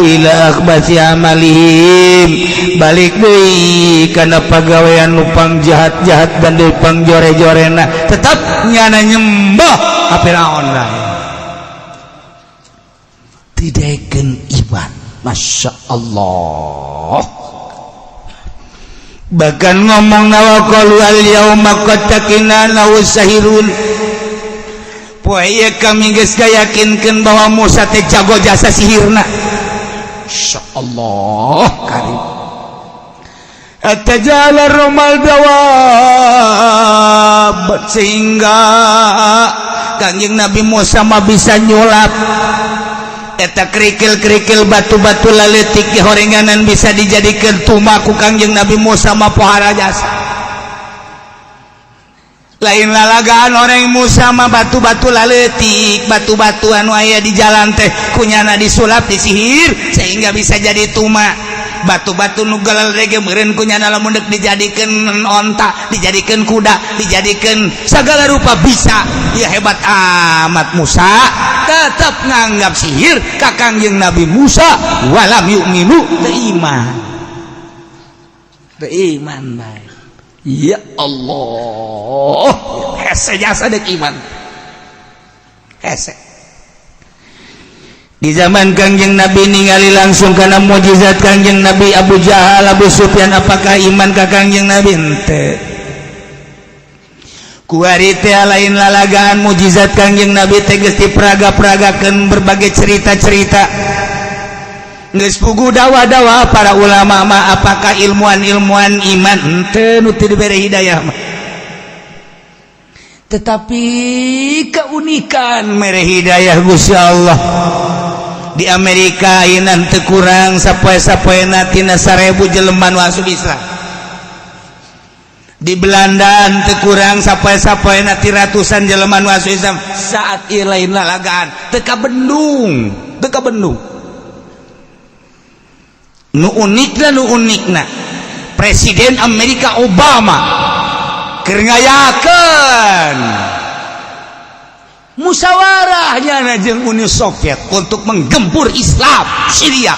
ila akhbasi amalihim, balik deui kana pagawean lupang jahat-jahat dan lupang jore-jorena, tetap nyana nyembah ka Firaun lain didaekeun iman. Masya Allah, bahkan ngomong wa qalu al yauma qad taqina sahirun, poe ieu kami geus gayakinkeun bahwa Musa teh jago jasa sihirna. Masya Allah karim. Atajala romal dawab, sehingga Kangjeng Nabi Musa mah bisa nyulap eta kerikil-kerikil, batu-batu laletik di horenganan bisa dijadikan tuma ku Kangjeng Nabi Musa mah. Pohara jasa, lain lalagaan orang Musa mah. Batu-batu laletik, batu-batu anu aya di jalan teh kunyana disulap, disihir sehingga bisa jadi tuma. Batu-batu nu rege meureun kunyana lamun deuk dijadikeun onta, dijadikeun kuda, dijadikeun segala rupa bisa ya. Hebat amat Musa, tetap nganggap sihir ka Kangjeng Nabi Musa. Walam yu'minu, teu iman, teu iman bae. Ya Allah, hese jasa dek iman hese. Di zaman Kangjeng Nabi ningali langsung karena mukjizat Kangjeng Nabi, Abu Jahal, Abu Sufyan apakah iman ka Kangjeng Nabi? Ente kuari teh lain lalagaan. Mukjizat Kangjeng Nabi teh geus dipraga-pragakeun berbagai cerita-cerita. Geus puguh dawa-dawa para ulama mah, apakah ilmuwan-ilmuwan iman? Henteu, nu teu dibere hidayah mah. Tetapi keunikan mere hidayah Gusti Allah di Amerika ayeuna teu kurang sapoe-sapoena tina 1000 jelema nu asup Islam. Di Belanda teu kurang sapoe-sapoena ti ratusan jelema nu asup Islam. Saat ieu lain lalagaan, teu kabendung, teu kabendung. Nu unikna, nu unikna, Presiden Amerika Obama keur ngayakeun musyawarahnya jeung Uni Soviet untuk menggempur Islam Syria.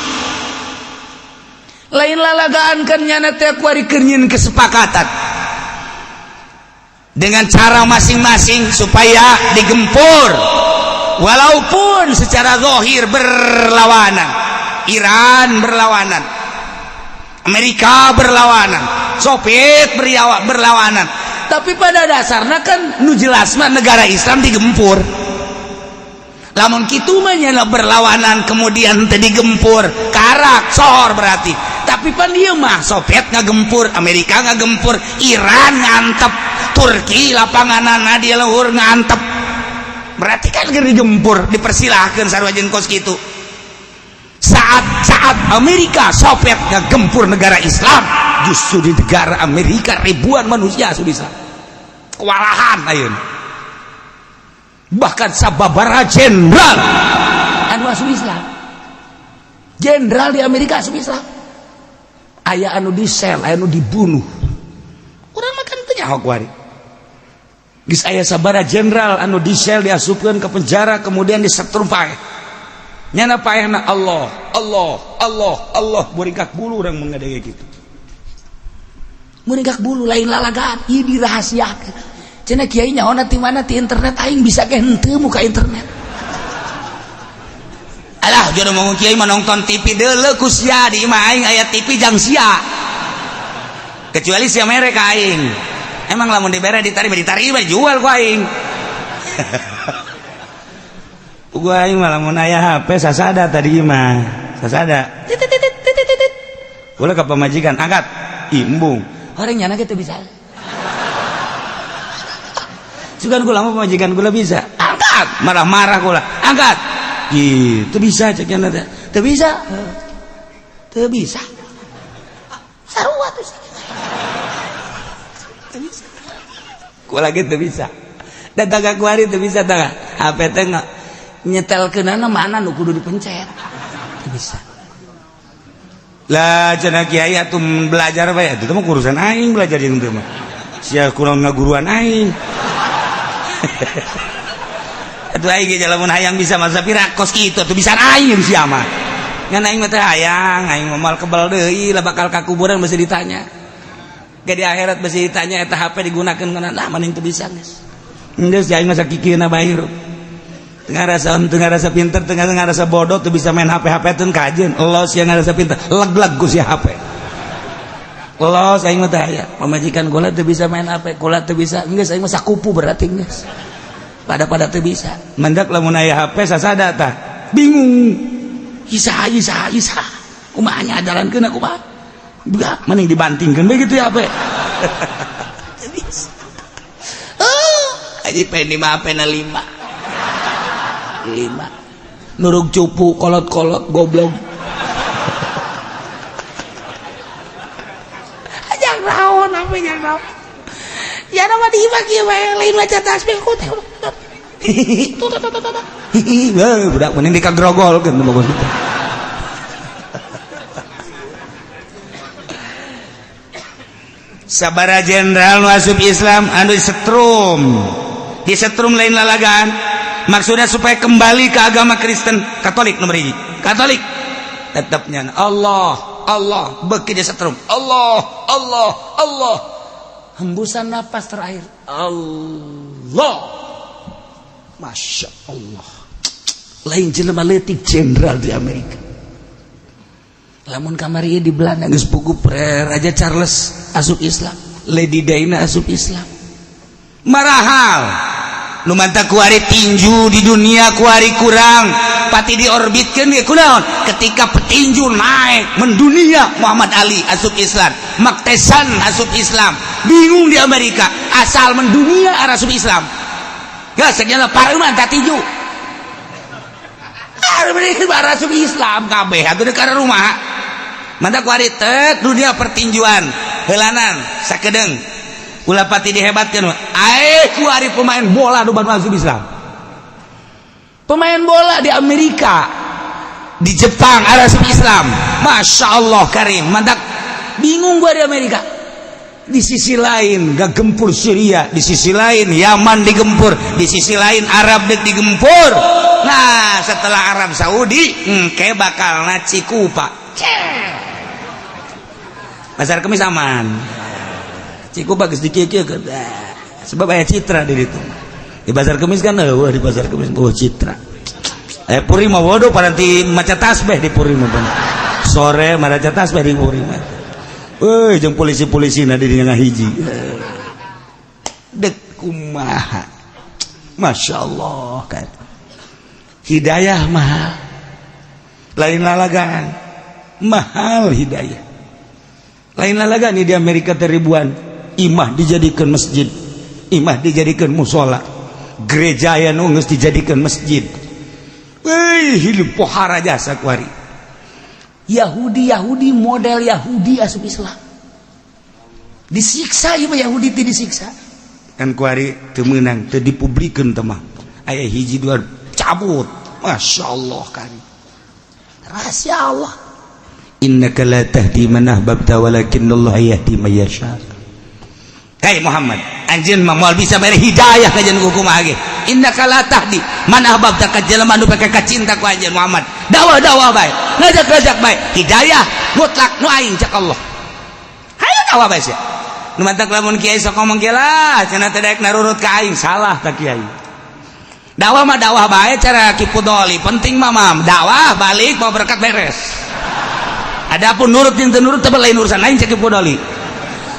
Lain lalagaan kan, nyana teh kuari keur nyieun kesepakatan dengan cara masing-masing supaya digempur, walaupun secara zahir berlawanan. Iran berlawanan, Amerika berlawanan, Soviet berlawanan, tapi pada dasarnya kan nu jelas mah negara Islam digempur. Lamun kitu mah nyana berlawanan kemudian teu digempur, karak sohor berarti. Tapi pan ieu mah Soviet ngagempur, Amerika ngagempur, Iran ngantep, Turki lapanganana di luhur ngantep, berarti kan keur digempur. Dipersilahkan sarua jeung kos kitu. Saat-saat Amerika Soviet ngagempur negara Islam, justru di negara Amerika ribuan manusia sudah bisa kewalahan ayeuna. Bahkan sababaraha jenderal anu asup Islam, jenderal di Amerika asup Islam, aya anu di sel, aya anu dibunuh. Urang makan teu nyaho kuari. Geus aya sabaraha jenderal anu di sel, diasupkeun ke penjara, kemudian disetrum paeh. Nyana paehna Allah, Allah, Allah, Allah. Muringkak bulu urang mengadenge gitu, muringkak bulu. Lain lalagaan, ieu dirahasiakeun. Cenah kiai nyaho ti mana? Ti internet. Aing bisa ge henteu muka internet. Alah, jodoh mau kiai mah nonton TV deuleu ku sia. Di imah aing aya TV jang sia, kecuali sia mere ka aing. Emang lamun dibere diterima, diterima dijual ku aing. Gua aing mah lamun aya HP sasada tadi mah sasada titit titit titit titit. Ulah ka pamajikan, angkat imbung. Orang nyana gitu bisa. Sugan kula mah pamajikan kula bisa angkat, marah-marah kula angkat gitu bisa. Cek nyana teh teu bisa, teu bisa, sarua tuh teu bisa. Kula ge teu bisa dan tangga kuari teu bisa. Tangga HP teh nyetel kenana mana nu kudu dipencet teu bisa. Lah, cenah kiai atuh belajar bae. Itu mah urusan aing belajar jeung teu mah. Sia kurang ngaguruan aing. Atuh aing ge lamun hayang bisa masa pira kos kitu atuh bisa aing sia mah. Ngan aing mah teh hayang, aing mah moal kebal deui lah, bakal ka kuburan masih ditanya. Ge di akhirat masih ditanya eta HP digunakeun kana. Nah, mending teu bisa geus. Geus aing mah sakikieuna bae hirup. Tengah rasa tengah rasa pinter, tengah tengah rasa bodoh tuh bisa main HP HP tuh kajian. Los yang ngerasa pinter, leg-leg ku si HP. Los aing mah teh aya. Pamajikan kula teu bisa main HP, kula teu bisa. Geus aing mah sakupu berarti geus. Pada-pada teu bisa. Mendak lamun aya HP sasada tah. Bingung. Isa isa isa. Kumaha nya jalankeun kumaha? Buka, mending dibantingkeun bae gitu ya HP. Teu bisa. Oh, aji pendi mah HP na 5. 5 nurug cupu kolot-kolot goblok jangan raon apa jangan raon ya nama di imah kieu bae lain maca tasbih ku teh tuh tuh tuh tuh tuh. Budak mending dikagrogol kan bagus. Sabara jenderal nu asup Islam anu disetrum, disetrum lain lalagaan, maksudnya supaya kembali ke agama Kristen Katolik. Nomor hiji Katolik tetapnya Allah, Allah. Beki disetrum Allah, Allah, Allah, hembusan napas terakhir Allah. Masya Allah, lain jelema leutik jenderal di Amerika. Lamun kamari di Belanda geus puguh Raja Charles asup Islam, Lady Diana asup Islam, marahal. Nu mantak kuari tinju di dunia kuari kurang pati diorbitkeun ge kunaon? Ketika petinju naik mendunia, Muhammad Ali asup Islam, Mike Tyson asup Islam, bingung di Amerika, asal mendunia asup Islam. Gak segala pareuman tak tinju. Asup Islam kabeh atuh di rumah. Mantak kuari tet dunia pertinjuan heulanan sakedeung, ulah pati dihebatkeun. Ae kuari pemain bola nu baru asup Islam, pemain bola di Amerika, di Jepang asup Islam. Masya Allah karim. Mantak bingung gua di Amerika. Di sisi lain gak gempur Syria, di sisi lain Yaman digempur, di sisi lain Arab dek digempur. Nah, setelah Arab Saudi kayak bakal na Cikupa, Pasar Kemis aman. Cikupa geus dikieu-kieu sebab aya citra di ditu di Pasar Kemis kan. Eueuh di Pasar Kemis, oh, citra. Eh, Puri mah bodoh, paranti maca tasbih di Puri mah, sore maca tasbih di Puri mah. Woi, jeung polisi-polisi na di dinya ngahiji. Dek kumaha? Masya Allah kan. Hidayah mahal. Lain lalagan. Mahal hidayah. Lain lalagan. Di Amerika teh ribuan imah dijadikan masjid. Imah dijadikan musola. Gereja aya nu geus dijadikan masjid. Wih, hidup pohara jasa kuari. Yahudi, Yahudi model Yahudi asup Islam, disiksa ieu mah. Yahudi teh disiksa. Kan kuari teu meunang, teu dipublikeun teh mah. Aya hiji dua cabut. Masya Allah kan. Rahasia Allah. Innaka la tahdi man ahbabta walakinnallaha yahdi man yasha. Hei Muhammad, anjeun mah moal bisa mere hidayah ka jeung kumaha ge. Innaka la tahdi man ahbabta, ka jelema nu peke kacinta ku anjeun Muhammad. Dakwah-dakwah bae, ngajak-ngajak bae, hidayah mutlak nu aing, cak Allah. Hayu dakwah bae sia. Nu mantak lamun kiai sok ngomong kieu lah, cenah teh daek narurut ka aing, salah ka kiai. Dakwah mah dakwah bae cara Ki Pudoli, penting mah mam dakwah balik mau berkat beres. Adapun nurut jeung teu nurut teh lain urusan lain, cek Ki Pudoli.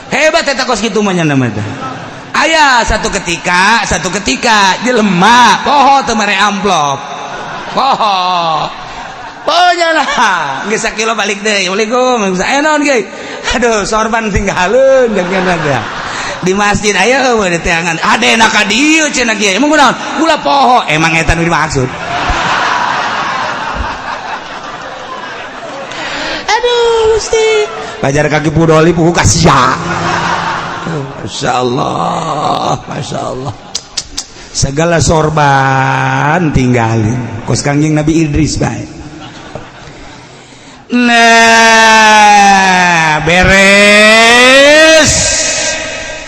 Hebat eta kos kitu mah nya mah teh. Aya satu ketika jelema poho teu mere amplop. Poho. Poho lah, geus sakilo balik deui. Assalamualaikum. Aya naon ge? Aduh, sorban tinggalkeun jeung ada. Di masjid aya eueuh di teangan. Adena ka dieu cenah kiai. Emang kunaon? Gula poho. Emang eta nu dimaksud. Aduh Gusti. Pajar kaki Pudoli puhu kasia. Masya Allah, Masya Allah. Segala sorban tinggalin. Kos Kangjeng Nabi Idris bae. Nah, beres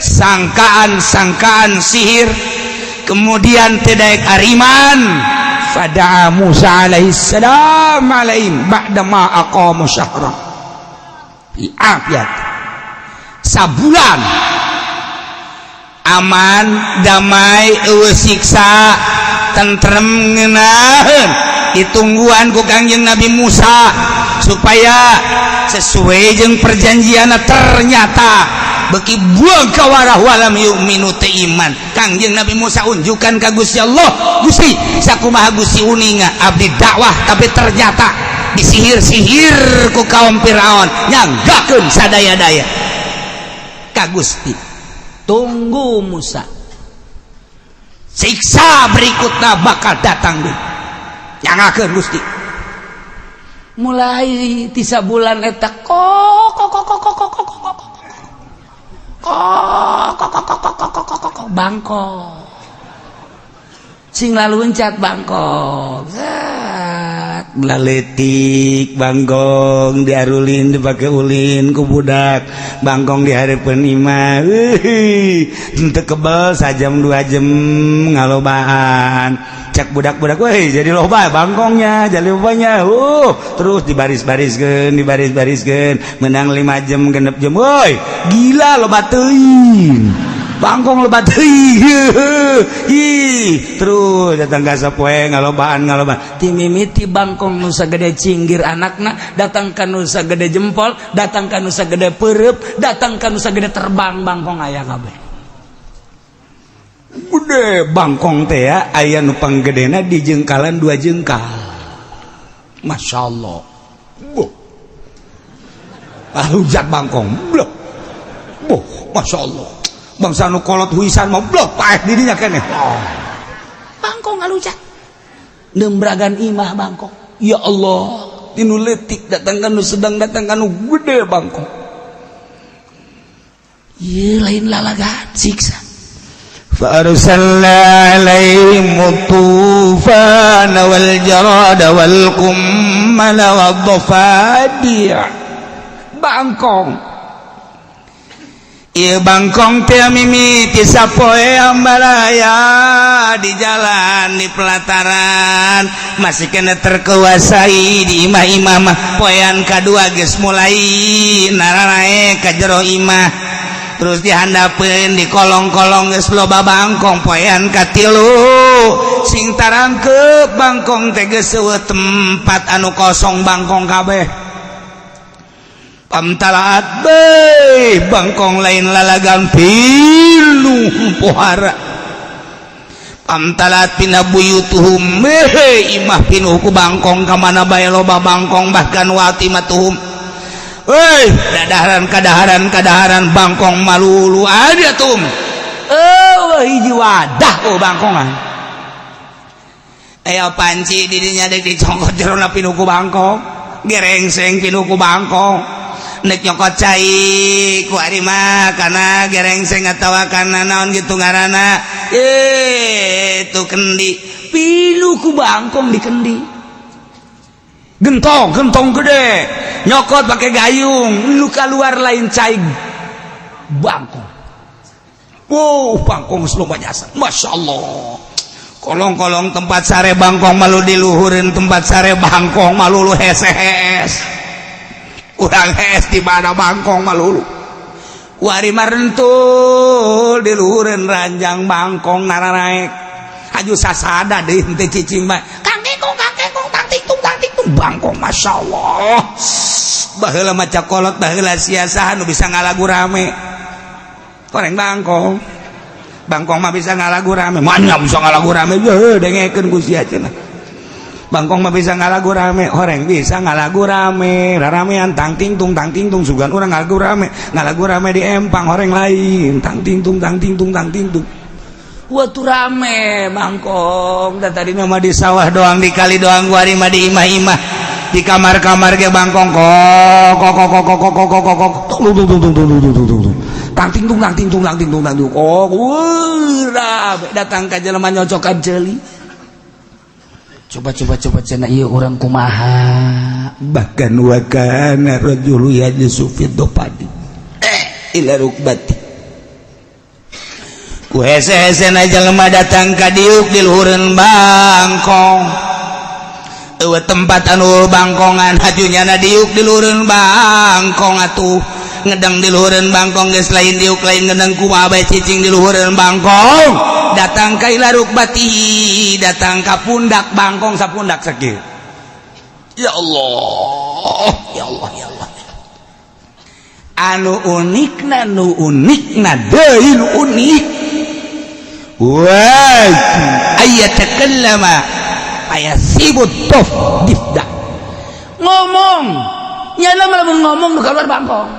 sangkaan-sangkaan sihir, kemudian tidak ariman. Fada'a Musa alaihissalam alaihim ba'da ma aqamu syahra fi afiyat. Sabulan aman damai, eueuh siksa, tentrem, ngeunaheun, ditungguan ku Kangjeng Nabi Musa supaya sesuai jeung perjanjian. Ternyata beki buang kawarah, walam yu'minu, teu iman. Kangjeng Nabi Musa unjukan ka Gusti Allah, "Gusti, sakumaha Gusti uninga abdi dakwah, tapi ternyata disihir-sihir ku kaum Firaun, nyanggakeun sadaya-daya ka Gusti." Tunggu Musa. Siksa berikutnya bakal datang deh, nyangakeun Gusti. Mulai tisa bulan eta kok kok kok kok kok kok kok kok kok kok kok kok kok kok kok kok bangkok sing laluncat bangkok. Zat, laletik bangkong diarulin, dipake ulin ku budak. Bangkong di hareupeun imah henteu kebel sajam 2 jam ngalobaan. Cek budak-budak, "Weh, jadi loba bangkongnya, jadi lobanya." Terus dibaris-bariskeun, dibaris-bariskeun, menang 5 jam, 6 jam, "Woi, gila, loba teuing bangkong, loba teuing." Ih, terus datang ka sapoe ngalobaan, ngalobaan. Ti mimiti bangkong nu sagede cinggir anakna, datang ka nu sagede jempol, datang ka nu sagede peureub, datang ka nu sagede terbang, bangkong aya kabeh. Gede bangkong teh ya, aya nu panggedena di jengkalan, 2 jengkal. Masya Allah. Boh. Hujat bangkong. Blok. Boh, Masya Allah. Bangsa nu kolot huisan mau blok paeh dirinya keneh. Oh. Bangkong ngalujat. Nembragan imah bangkong. Ya Allah, tinu leutik datang kanu sedang, datang kanu gede bangkong. Ieu lain lalagan, siksa. فأرسلنا عليهم الطوفان والجراد والقمل والضفادع. Bangkong. Ieu bangkong teh mimiti sapoe ambalaya di jalan, di pelataran masih kena terkuasai, di imah-imah mah. Poean kadua geus mulai nararae ka jero imah, terus dihandapeun, di kolong-kolong geus loba bangkong. Poean katilu sing tarangkep bangkong teh, geus euweuh tempat anu kosong, bangkong kabeh. Pamtalaat beuh bangkong, lain lalagan, pinuh pohara. Pamtalat pina buyutuhum, mehe imah pinuh ku bangkong, ka mana bae loba bangkong. Bahkan watimatuhum. Woi, dadaharan, kadaharan, kadaharan bangkong malulu ada tum. Oh, hiji wadah oh bangkongan. Aya panci di dinya dek dicongkot, jerona pinuh ku bangkong. Gerengseng pinuh ku bangkong. Nek nyokot cai ku ari mah kana gerengseng atawa kana naon gitu ngaranna. Eh, itu kendi Pinuh ku bangkong di kendi. Gentong, gentong gede. Nyokot pakai gayung, lu keluar lain cai, bangkong. Wow, bangkong loba jasa. Masya Allah. Kolong-kolong tempat sare bangkong malu, diluhurin tempat sare bangkong malulu, hees. Urang hees di mana bangkong malulu. Wari marentul diluhurin ranjang bangkong naranaek. Aju sasada deui henteu cicing bae. Kang kekong, kang kekong, tang ting tung, tang ting tung, bangkong, Masya Allah. Baheula maca kolot, baheula sia saha nu bisa ngalagu rame? Koreng bangkong. Bangkong mah bisa ngalagu rame. Mana bisa ngalagu rame? Heuh, dengekeun ku sia cenah. Bangkong mah bisa ngalagu rame, horeng bisa ngalagu rame, raramean tang ting tung tang ting tung, sugan urang ngalagu rame, ngalagu rame di empang, horeng lain, tang ting tung tang ting tung tang ting tung. Waktu rame bangkong dan tadi nama di sawah doang, di kali doang, gua mah di imah-imah, di kamar-kamar ge bangkong kok kok kok kok kok kok kok kok kok tung tung tung tung tung tung tung tung tang ting tung tang ting tung tang ting tung tang tung kok. Wuh, rame datang ka jelema nyocokan ceuli. Coba, coba, coba cenah, ieu urang kumaha? Bahkan wa kana rajulu yajlisu fi dhofadi ila rukbati. Ku hese-hese na jelema datang ka diuk di luhureun bangkong. Eueuh tempat anu bangkongan, hajunya na diuk di luhureun bangkong atuh, ngedang di luhureun bangkong. Geus lain diuk, lain ngedang, kumaha bae cicing di luhureun bangkong. Datang ka ila rukbati, datang ka pundak bangkong, sapundak sakieu. Ya Allah, ya Allah, ya Allah. Anu unikna, nu unikna deui, nu unik. Wah, ayatakallama ayasibut tof difda. Ngomong nyana lamun ngomong nu keluar bangkong.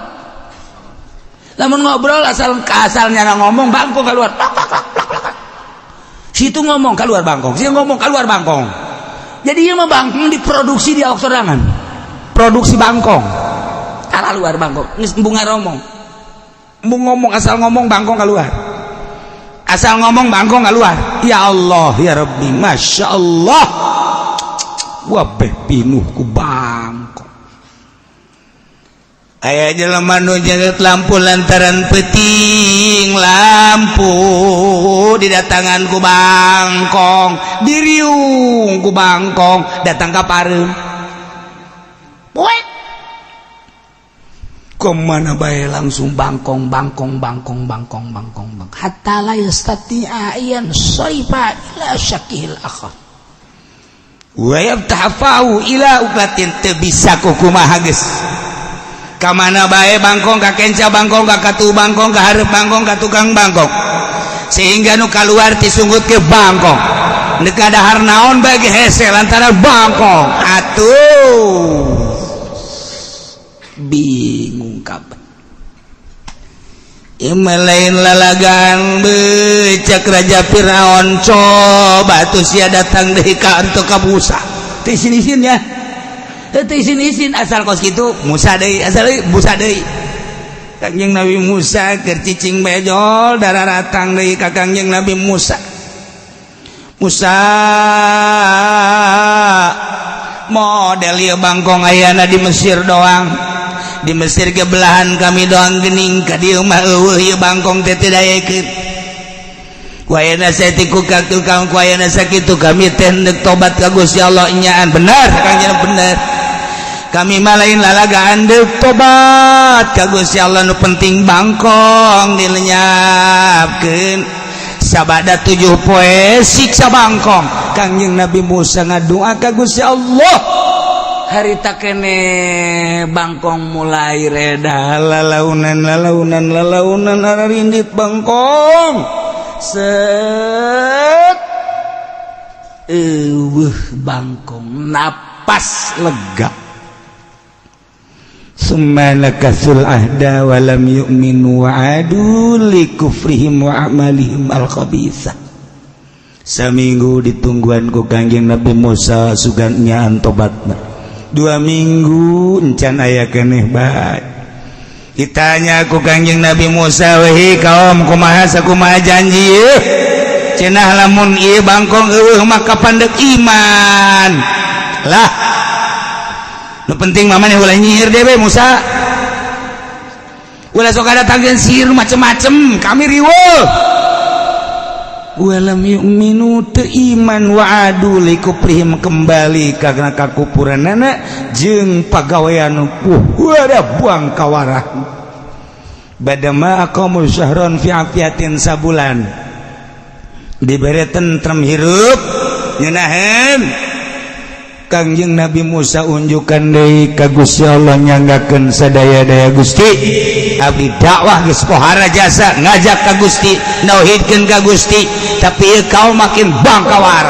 Lamun ngobrol, asal asal nyana ngomong, bangkong keluar. Plak plak plak plak plak. Situ ngomong keluar bangkong, situ ngomong keluar bangkong. Jadi ieu mah bangkong diproduksi di awak sorangan, Produksi bangkong. Arah luar bangkong geus embung ngomong. Mau ngomong, asal ngomong bangkong keluar, asal ngomong bangkong keluar. Ya Allah, ya Rabbi, Masya Allah. Wabeh pinuh ku bangkong. Aya jelema nu nyeget lampu lantaran peting, lampu didatangan ku bangkong, diriung ku bangkong, datang ka pareum. Poek. Kemana bae langsung bangkong, bangkong, bangkong, bangkong, bangkong, bangkong, hatta la yastati'a yan sarifa ila syakihil akhar. Wa yabtahafahu ila uklatin, teu bisa kumaha geus. Ka mana bae bangkong, ka kenca bangkong, ka katu bangkong, ka hareup bangkong, ka tukang bangkong. Sehingga nu keluar ti sungut ke bangkong. Dek dahar naon bagi hese lantaran bangkong. Atuh bingung kabeh. Lain lalagan becak Raja Firaun, coba tuh sia datang deui ka antuk ka Musa. Teu isin-isin ya. Teu isin-isin asal kos kitu Musa deui, asal deui Musa deui. Kangjeng Nabi Musa keur cicing bejol dararatang deui ka Kangjeng Nabi Musa. Musa, model ieu bangkong ayana di Mesir doang. Di Mesir ke belahan kami doang gening, ka dieu mah euweuh ieu bangkong teh, teu daekeun. Ku ayeuna saeutik ka tukang, ku ayeuna sakitu kami teh deuk tobat ka Gusti Allah nyaan bener Kangjeng, bener. Kami mah lain lalagaan, deuk tobat ka Gusti Allah, nu penting bangkong dilenyapkeun. Sabada 7 poe siksa bangkong. Kangjeng Nabi Musa ngadua ka Gusti Allah, harita kene bangkong mulai reda, lalaunan lalaunan lalaunan rindit bangkong set, euweuh bangkong, napas lega. Summa nakasul ahda wa lam yu'minu wa adu li kufrihim wa a'malihim al khabithah. Saminggu ditungguan ku Kangjeng Nabi Musa, sugan nyaan tobatna. 2 minggu encan aya keneh bae. Ditanya ku Kangjeng Nabi Musa, "Wehi kaum, kumaha sakumaha janji ieu? Cenah lamun ieu bangkong euweuh maka pandek iman." Lah, nu penting mah maneh ulah nyihir dewe Musa, ulah sok datangkeun sihir macem-macem, kami riweuh. Walam yu'minu, teu iman, wa adu likuprihim, kembali karena kakupuranana jeung pagawean ada buang kawarah. Badama aqamu syahron fi afiatin, sabulan dibere tentrem, hirup nyenaheun. Kangjeng Nabi Musa unjukan deui ka Gusti Allah, nyanggakeun sadaya-daya, "Gusti, abdi dakwah geus pohara jasa, ngajak ka Gusti, nauhidkeun ka Gusti, tapi ieu kaum makin bangkawar.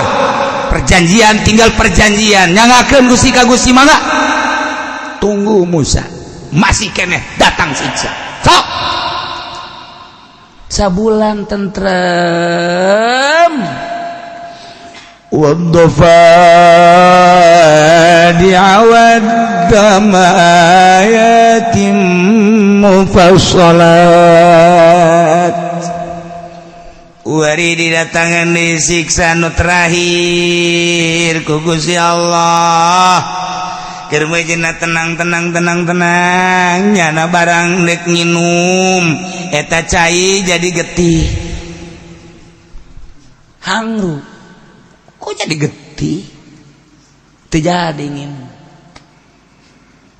Perjanjian tinggal perjanjian, nyanggakeun Gusti ka Gusti, mangga." Tunggu Musa, masih keneh datang siksa. Sok sabulan tentrem. والضفادع والدم آيات مفصلات. Wari didatangan disiksa nu terakhir ku Gusti Allah. Keur meujeuhna tenang tenang tenang tenang, nyana barang dek nginum eta cai jadi getih. Hangru kok jadi getih, teu jadi nginum.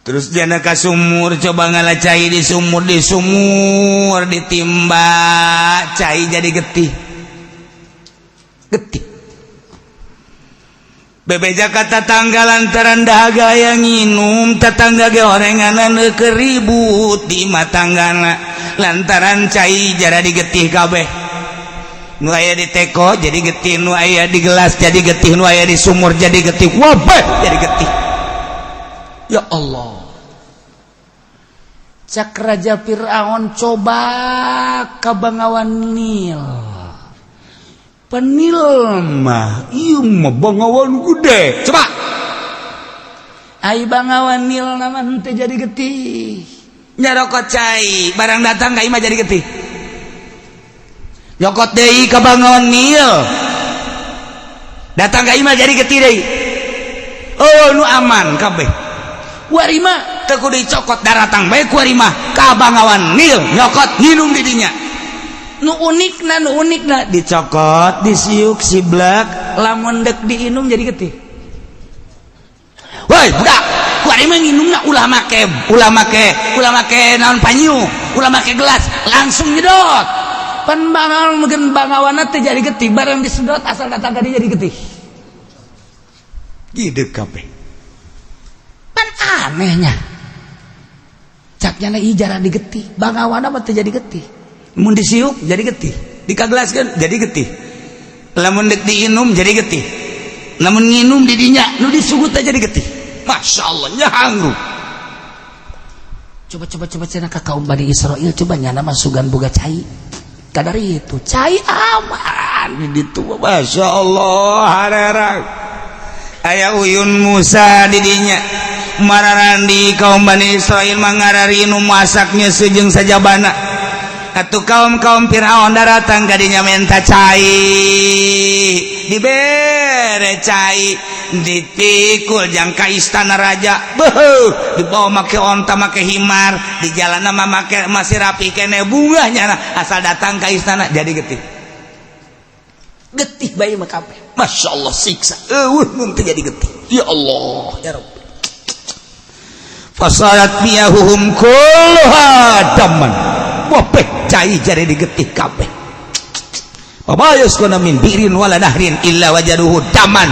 Terus jana ka sumur, coba ngala cai di sumur, di sumur ditimba cai jadi getih getih. Bebeja ka tatangga lantaran dahaga yang nginum, tetangga ge orenganan keribut di matanggana lantaran cai jara digetih kabeh. Nu aya di teko jadi getih, nu aya di gelas jadi getih, nu aya di sumur jadi getih, wabah jadi getih. Ya Allah, cak Raja Fir'aun, coba ka Bangawan Nil. Penil mah ieu mah Bangawan gede, coba. Ai Bangawan Nil nama henteu jadi getih. Nyarokot cai barang datang ka imah jadi getih. Nyokot deui ka Bangawan Nil, datang ka imah jadi getih deui. Oh, nu aman kabeh. Kuari mah teu kudu dicokot, daratang bae kuari mah ka Bangawan Nil, nyokot nginum di dinya. Nu unikna, nu unikna, dicokot, disiuk siblak, lamun dek diinum jadi getih. Woi budak, kuari mah nginumna ulah make, ulah make, ulah make naon, panyu, ulah make gelas, langsung nyedot. Pan bangawan mungkin bangawana teh jadi getih, barang disedot asal datang ka jadi getih. Gitu kabeh. Pan anehnya, caknya na ijarah digetih, bangawana mah teu jadi getih. Mun disiuk jadi getih. Dikagelaskeun jadi getih. Lamun dek diinum jadi getih. Lamun nginum di dinya nu disugut teh jadi getih. Masya Allah, nyahangru. Coba, coba, coba, cenah ka kaum Bani Israel, coba nyana masukan boga cai. Kadar itu cai aman di ditu. Masya Allah, harerang aya uyun Musa di dinya. Mararandi kaum Bani Israel mangarari nu masaknya sejeng sajabana. Atuh kaum-kaum Fir'aun daratang kadinya menta cai, dibere cai, dipikul jang ka istana raja. Beuh, dibawa make onta, make himar, di jalan mah make masih rapi kene bungahnya. Nah, asal datang ke istana jadi getih, Getih bae mah kabeh. Masya Allah, siksa eueuh mun teu jadi getih. Ya Allah, ya Rabbi. Fasarat miyahuhum kulluha daman. Wabeh cai jadi digetih kabeh. Wa yusquna min bi'rin wala nahrin illa wajaduhu daman.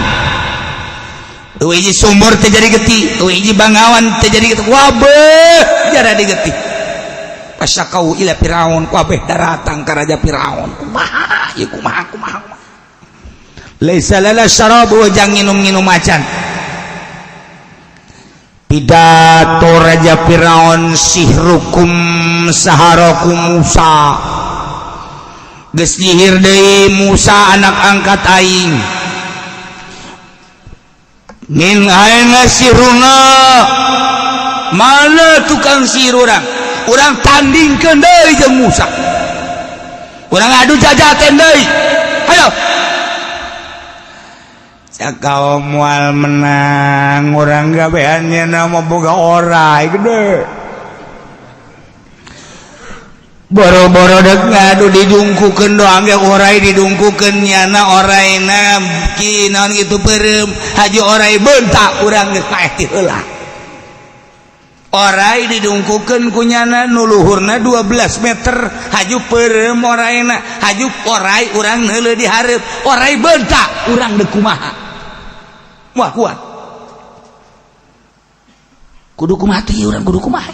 Eueuh hiji sumur teu jadi getih, eueuh hiji bangawan teu jadi getih, wabeh jadi digetih. Fasyakau ila Firaun, wabeh daratang ka raja Firaun. Kumaha ieu, kumaha, kumaha, kumaha? Laisa lana syarab, jang nginum-nginum acan. Pidato Raja Firaun, sihrukum saharakum Musa. Geus nyihir deui Musa, anak angkat aing. Min aina siruna? Mana tukang sihir urang? Urang tandingkeun deui jeung Musa. Urang adu jajaten deui. Hayo. Kaum moal menang urang, gabeannya nama boga orai gede. Boro-boro dek ngadu, didungkukeun doang ge orai, didungkukeun nyana oraina ki naon gitu, peureum haju orai bentak, urang geus paeh ti heula. Orai didungkukeun ku nyana nu luhurna 12 meter, haju peureum oraina, haju orai urang neuleuh di hareup, orai bentak, urang deuk kumaha? Wah, kuat. Kudu kumaha teh urang, kudu kumaha?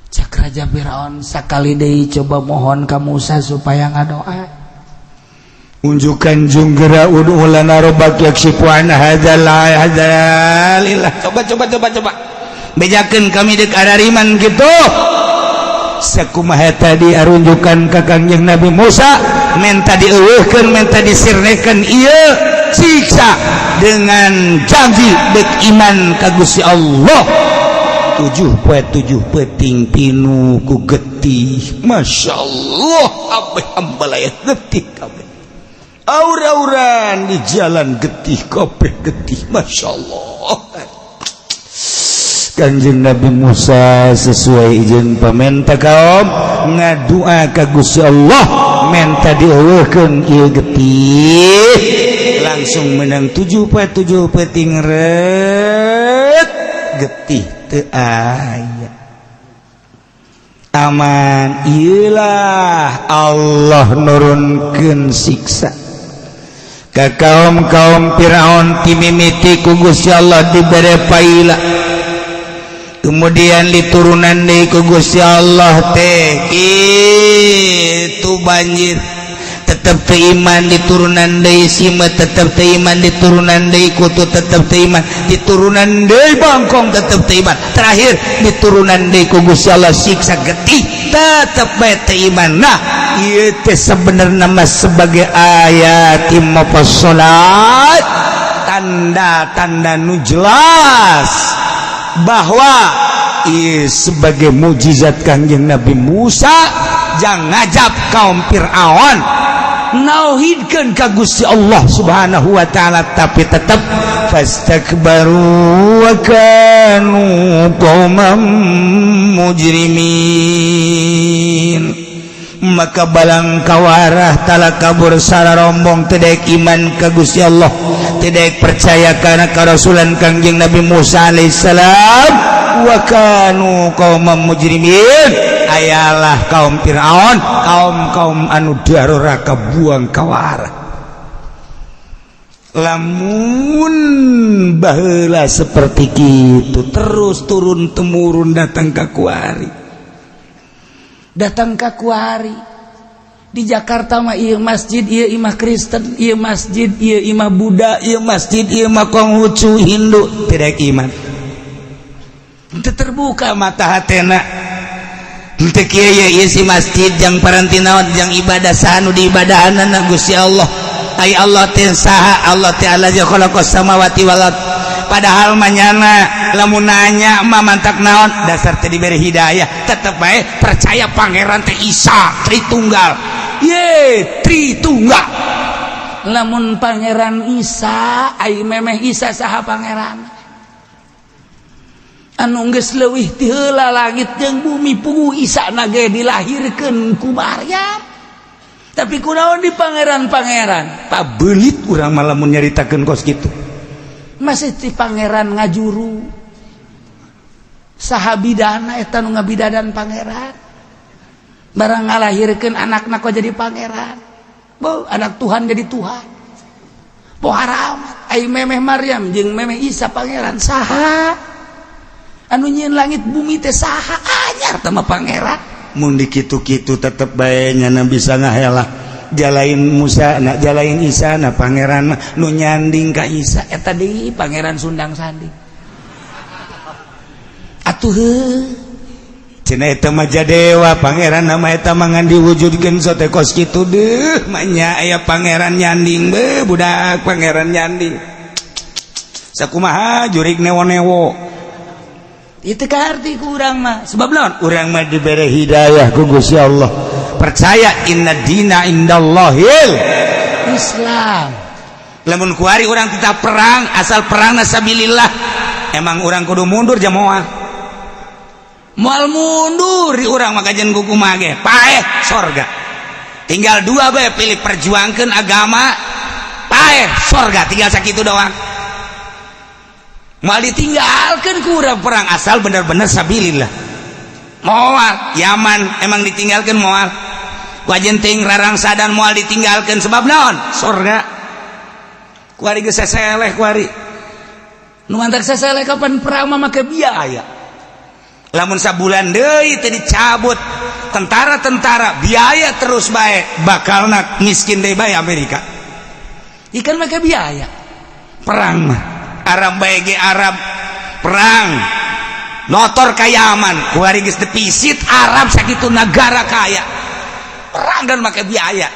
Cak Raja Firaun, sakali deui coba mohon ka Musa supaya ngadoa. Unjukkan junggera, ud'u lana rabbak yakshifu an hadzal hadzalillah. Coba, coba, coba, coba bejakeun kami dek arariman gitu. Sakumaha tadi arunjukan ka Kangjeng Nabi Musa, menta dieuweuhkeun, menta disirnekeun ieu siksa dengan janji dek iman ka Gusti Allah. 7 poe 7 peuting pinu ku getih. Masya Allah, abeh ambalaya getih kabeh, aur-auran di jalan getih kabeh, getih. Masya Allah. Kanjeng Nabi Musa sesuai izin pamenta kaum ngadua ka Gusti Allah, menta dieuweuhkeun ieu getih, langsung menang 7 poe 7 peuting ret getih teu aya, aman. Iyalah, Allah nurunkeun siksa ka kaum-kaum Firaun. Timimiti ku Gusti Allah dibere paila, kemudian diturunan deui ku Gusti Allah teh itu banjir, tetep teu iman. Diturunan deui simeut, tetep teu iman. Diturunan deui kutu, tetep teu iman. Diturunan deui bangkong, tetep teu iman. Terakhir diturunan deui ku Gusti Allah siksa getih, tetep bae teu iman. Nah, ieu teh sebenarnya mah sebagai ayat mufassalat, tanda-tanda nu jelas bahwa ieu sebagai mujizat Kangjeng Nabi Musa jang ngajab kaum Fir'aun nauhidkeun ka Gusti Allah Subhanahu wa taala, tapi tetap fastakbaru wa kanu qauman mujrimin. Maka balang kawarah tala kabur sararombong, tidak iman ka Gusti Allah, tidak percaya karena kerasulan Kangjeng Nabi Musa alaihissalam. Wa kanu qauman mujrimin, ayalah kaum Fir'aun, kaum-kaum anu daruraka buang kawara. Lamun baheula seperti gitu terus turun temurun datang ke kuari. Datang ke kuari. Di Jakarta mah ieu masjid ieu imah Kristen, ieu masjid ieu imah Buddha, ieu masjid ieu mah Konghucu, Hindu. Tidak iman. Teu terbuka mata hatena. Henteu kieu ye, ieu si masjid jang paranti naon, jang ibadah, saha nu diibadahanana? Gusti Allah. Ai Allah teh saha? Allah teh allazi khalaqas samawati wal ard. Padahal manyana lamun nanya mah mantak naon, dasar teh diberi hidayah, tetep bae percaya pangeran teh Isa Tritunggal ye, Tritunggal. Lamun Pangeran Isa, ai memeh Isa saha pangeran anu geus leuwih ti heula langit jeung bumi? Puguh Isa na ge dilahirkeun ku Maryam, tapi kunaon di pangeran-pangeran? Pabelit urang mah lamun nyaritakeun kos kitu. Masih ti pangeran ngajuru. Saha bidana eta nu ngabidadan pangeran? Barang ngalahirkeun anakna kok jadi pangeran? Bo, anak Tuhan jadi Tuhan. Pohara amat. Ai memeh Maryam jeung memeh Isa pangeran saha? Anu nyieun langit bumi teh saha? Anyar teh mah pangeran. Mun dikitu-kitu tetep bae nyana bisa ngahela jalain Musa na jalain Isa na pangeran mah nu nyanding ka Isa. Eta deui pangeran Sundang Sanding atuh heuh. Cenah eta mah jadewa pangeran nama eta mah ngan diwujudkeun sote kos kitu deuh mah. Aya pangeran nyanding be budak pangeran nyanding sakumaha jurig newo-newo. Itu kaharti ku urang mah. Sebab naon? Urang mah dibere hidayah ku Gusti Allah, percaya inna dina indallahil Islam. Lamun kuari urang tetap perang, asal perang sabilillah, emang urang kudu mundur jamoah? Moal mundur di urang mah. Kajian kuku mage paeh sorga tinggal dua bae, pilih perjuangkan agama, paeh sorga, tinggal sakitu doang. Moal ditinggalkan ku urang perang asal bener-bener sabilillah. Moal Yaman emang ditinggalkan? Moal wajenting rarangsa dan moal ditinggalkan. Sebab naon? Sorga. Kuari geus seseleh kuari. Nu mantak seseleh, kapan perang mah make biaya. Lamun sabulan deui teu dicabut tentara-tentara, biaya terus bae, bakal nak miskin deui bae Amerika. Ikan make biaya. Perang mah Arab bae ge, Arab perang notor ka Yaman kuari geus defisit Arab sakitu negara kaya, perang dan make biaya.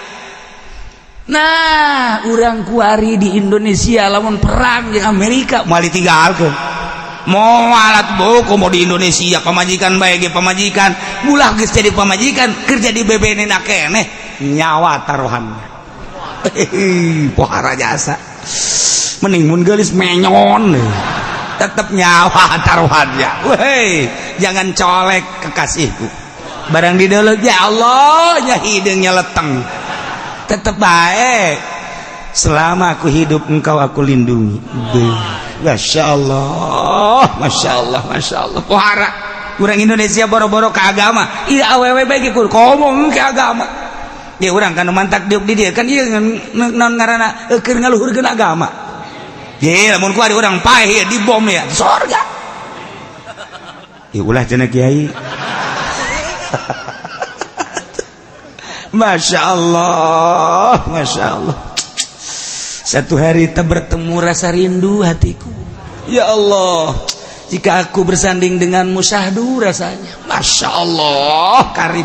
Nah, urang kuari di Indonesia lamun perang di Amerika moal ditinggalkeun, moal atuh buku mau di Indonesia pamajikan bae ge pamajikan ulah geus jadi pamajikan kerja di BBN na keneh nyawa taruhannya. Pohara jasa, mending mun geulis menyon tetep nyawa taruhannya. Weh, jangan colek kekasihku, barang di dalam ya Allah nya hidungnya leteng, tetep baik. Selama aku hidup engkau aku lindungi. Beuh. Masya Allah, Masya Allah, Masya Allah. Pohara urang Indonesia boro-boro ke agama, iya awewe bae ge kudu ngomong ke agama ya. Urang kan mantak diuk di dieu kan ieu naon ngaranna, keur ngaluhurkeun agama. Ye, lamun ku ada urang paeh ya dibom ya sorga. Ya ulah cenah kiai. Masya Allah, Masya Allah. Satu hari tak bertemu rasa rindu hatiku. Ya Allah, jika aku bersanding denganmu syahdu rasanya. Masya Allah, karib.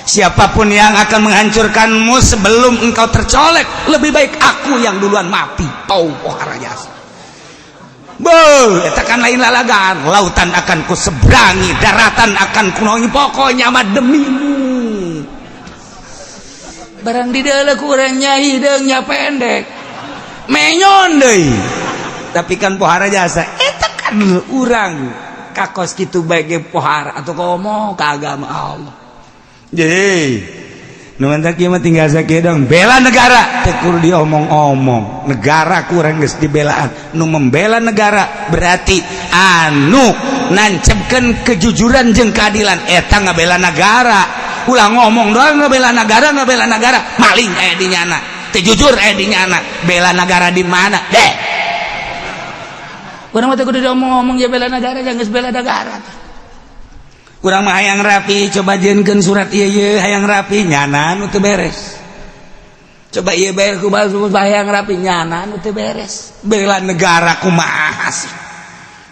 Siapapun yang akan menghancurkanmu sebelum engkau tercolek, lebih baik aku yang duluan mati. Tau pohara jasa. Beuh, eta kan lain lalagan. Lautan akan ku seberangi, daratan akan ku naongi, pokoknya mah demimu. Barang di dalam kurangnya hidungnya pendek. Menyon deui. Tapi kan pohara jasa, eta kan urang kakos kitu bae ge pohara atau komo ka agama Allah. Jadi, nu mantak ieu mah tinggal sakieu dong. Bela negara teu kudu diomong-omong. Negara kurang geus dibelaan. Nu membela negara berarti anu nancepkeun kejujuran jeung keadilan, eta ngabela negara. Ulah ngomong doang ngabela negara, ngabela negara, maling aya di nyana. Teu jujur aya di nyana. Bela negara di mana? Deh. Urang mah teu kudu diomong-omong ya bela negara, jangan geus bela negara. Urang mah hayang rapi, coba jieunkeun surat ieu ieu, hayang rapi, nyana nu teu beres. Coba ieu beres ku hayang rapi, nyana nu teu beres. Bela negara kumaha sih?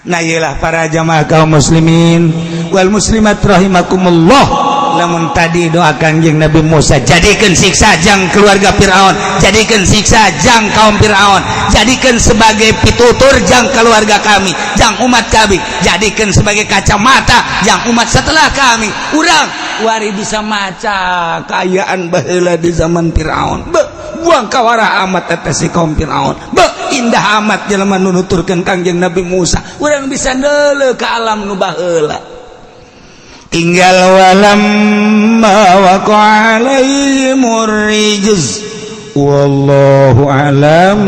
Nah, iyalah para jamaah kaum muslimin wal muslimat rahimakumullah. Lamun tadi doa Kangjeng Nabi Musa, jadikan siksa jang keluarga Fir'aun, jadikan siksa jang kaum Fir'aun, jadikan sebagai pitutur jang keluarga kami, jang umat kami, jadikan sebagai kacamata jang umat setelah kami. Urang wari bisa maca kaayaan baheula di zaman Fir'aun. Be, buang kawara amat eta si kaum Fir'aun. Be, indah amat jelema nu nuturkeun Kangjeng Nabi Musa. Urang bisa neuleuh ka alam nu baheula. Tinggal walamma waqa'a alaihimur rijz, wallahu alam.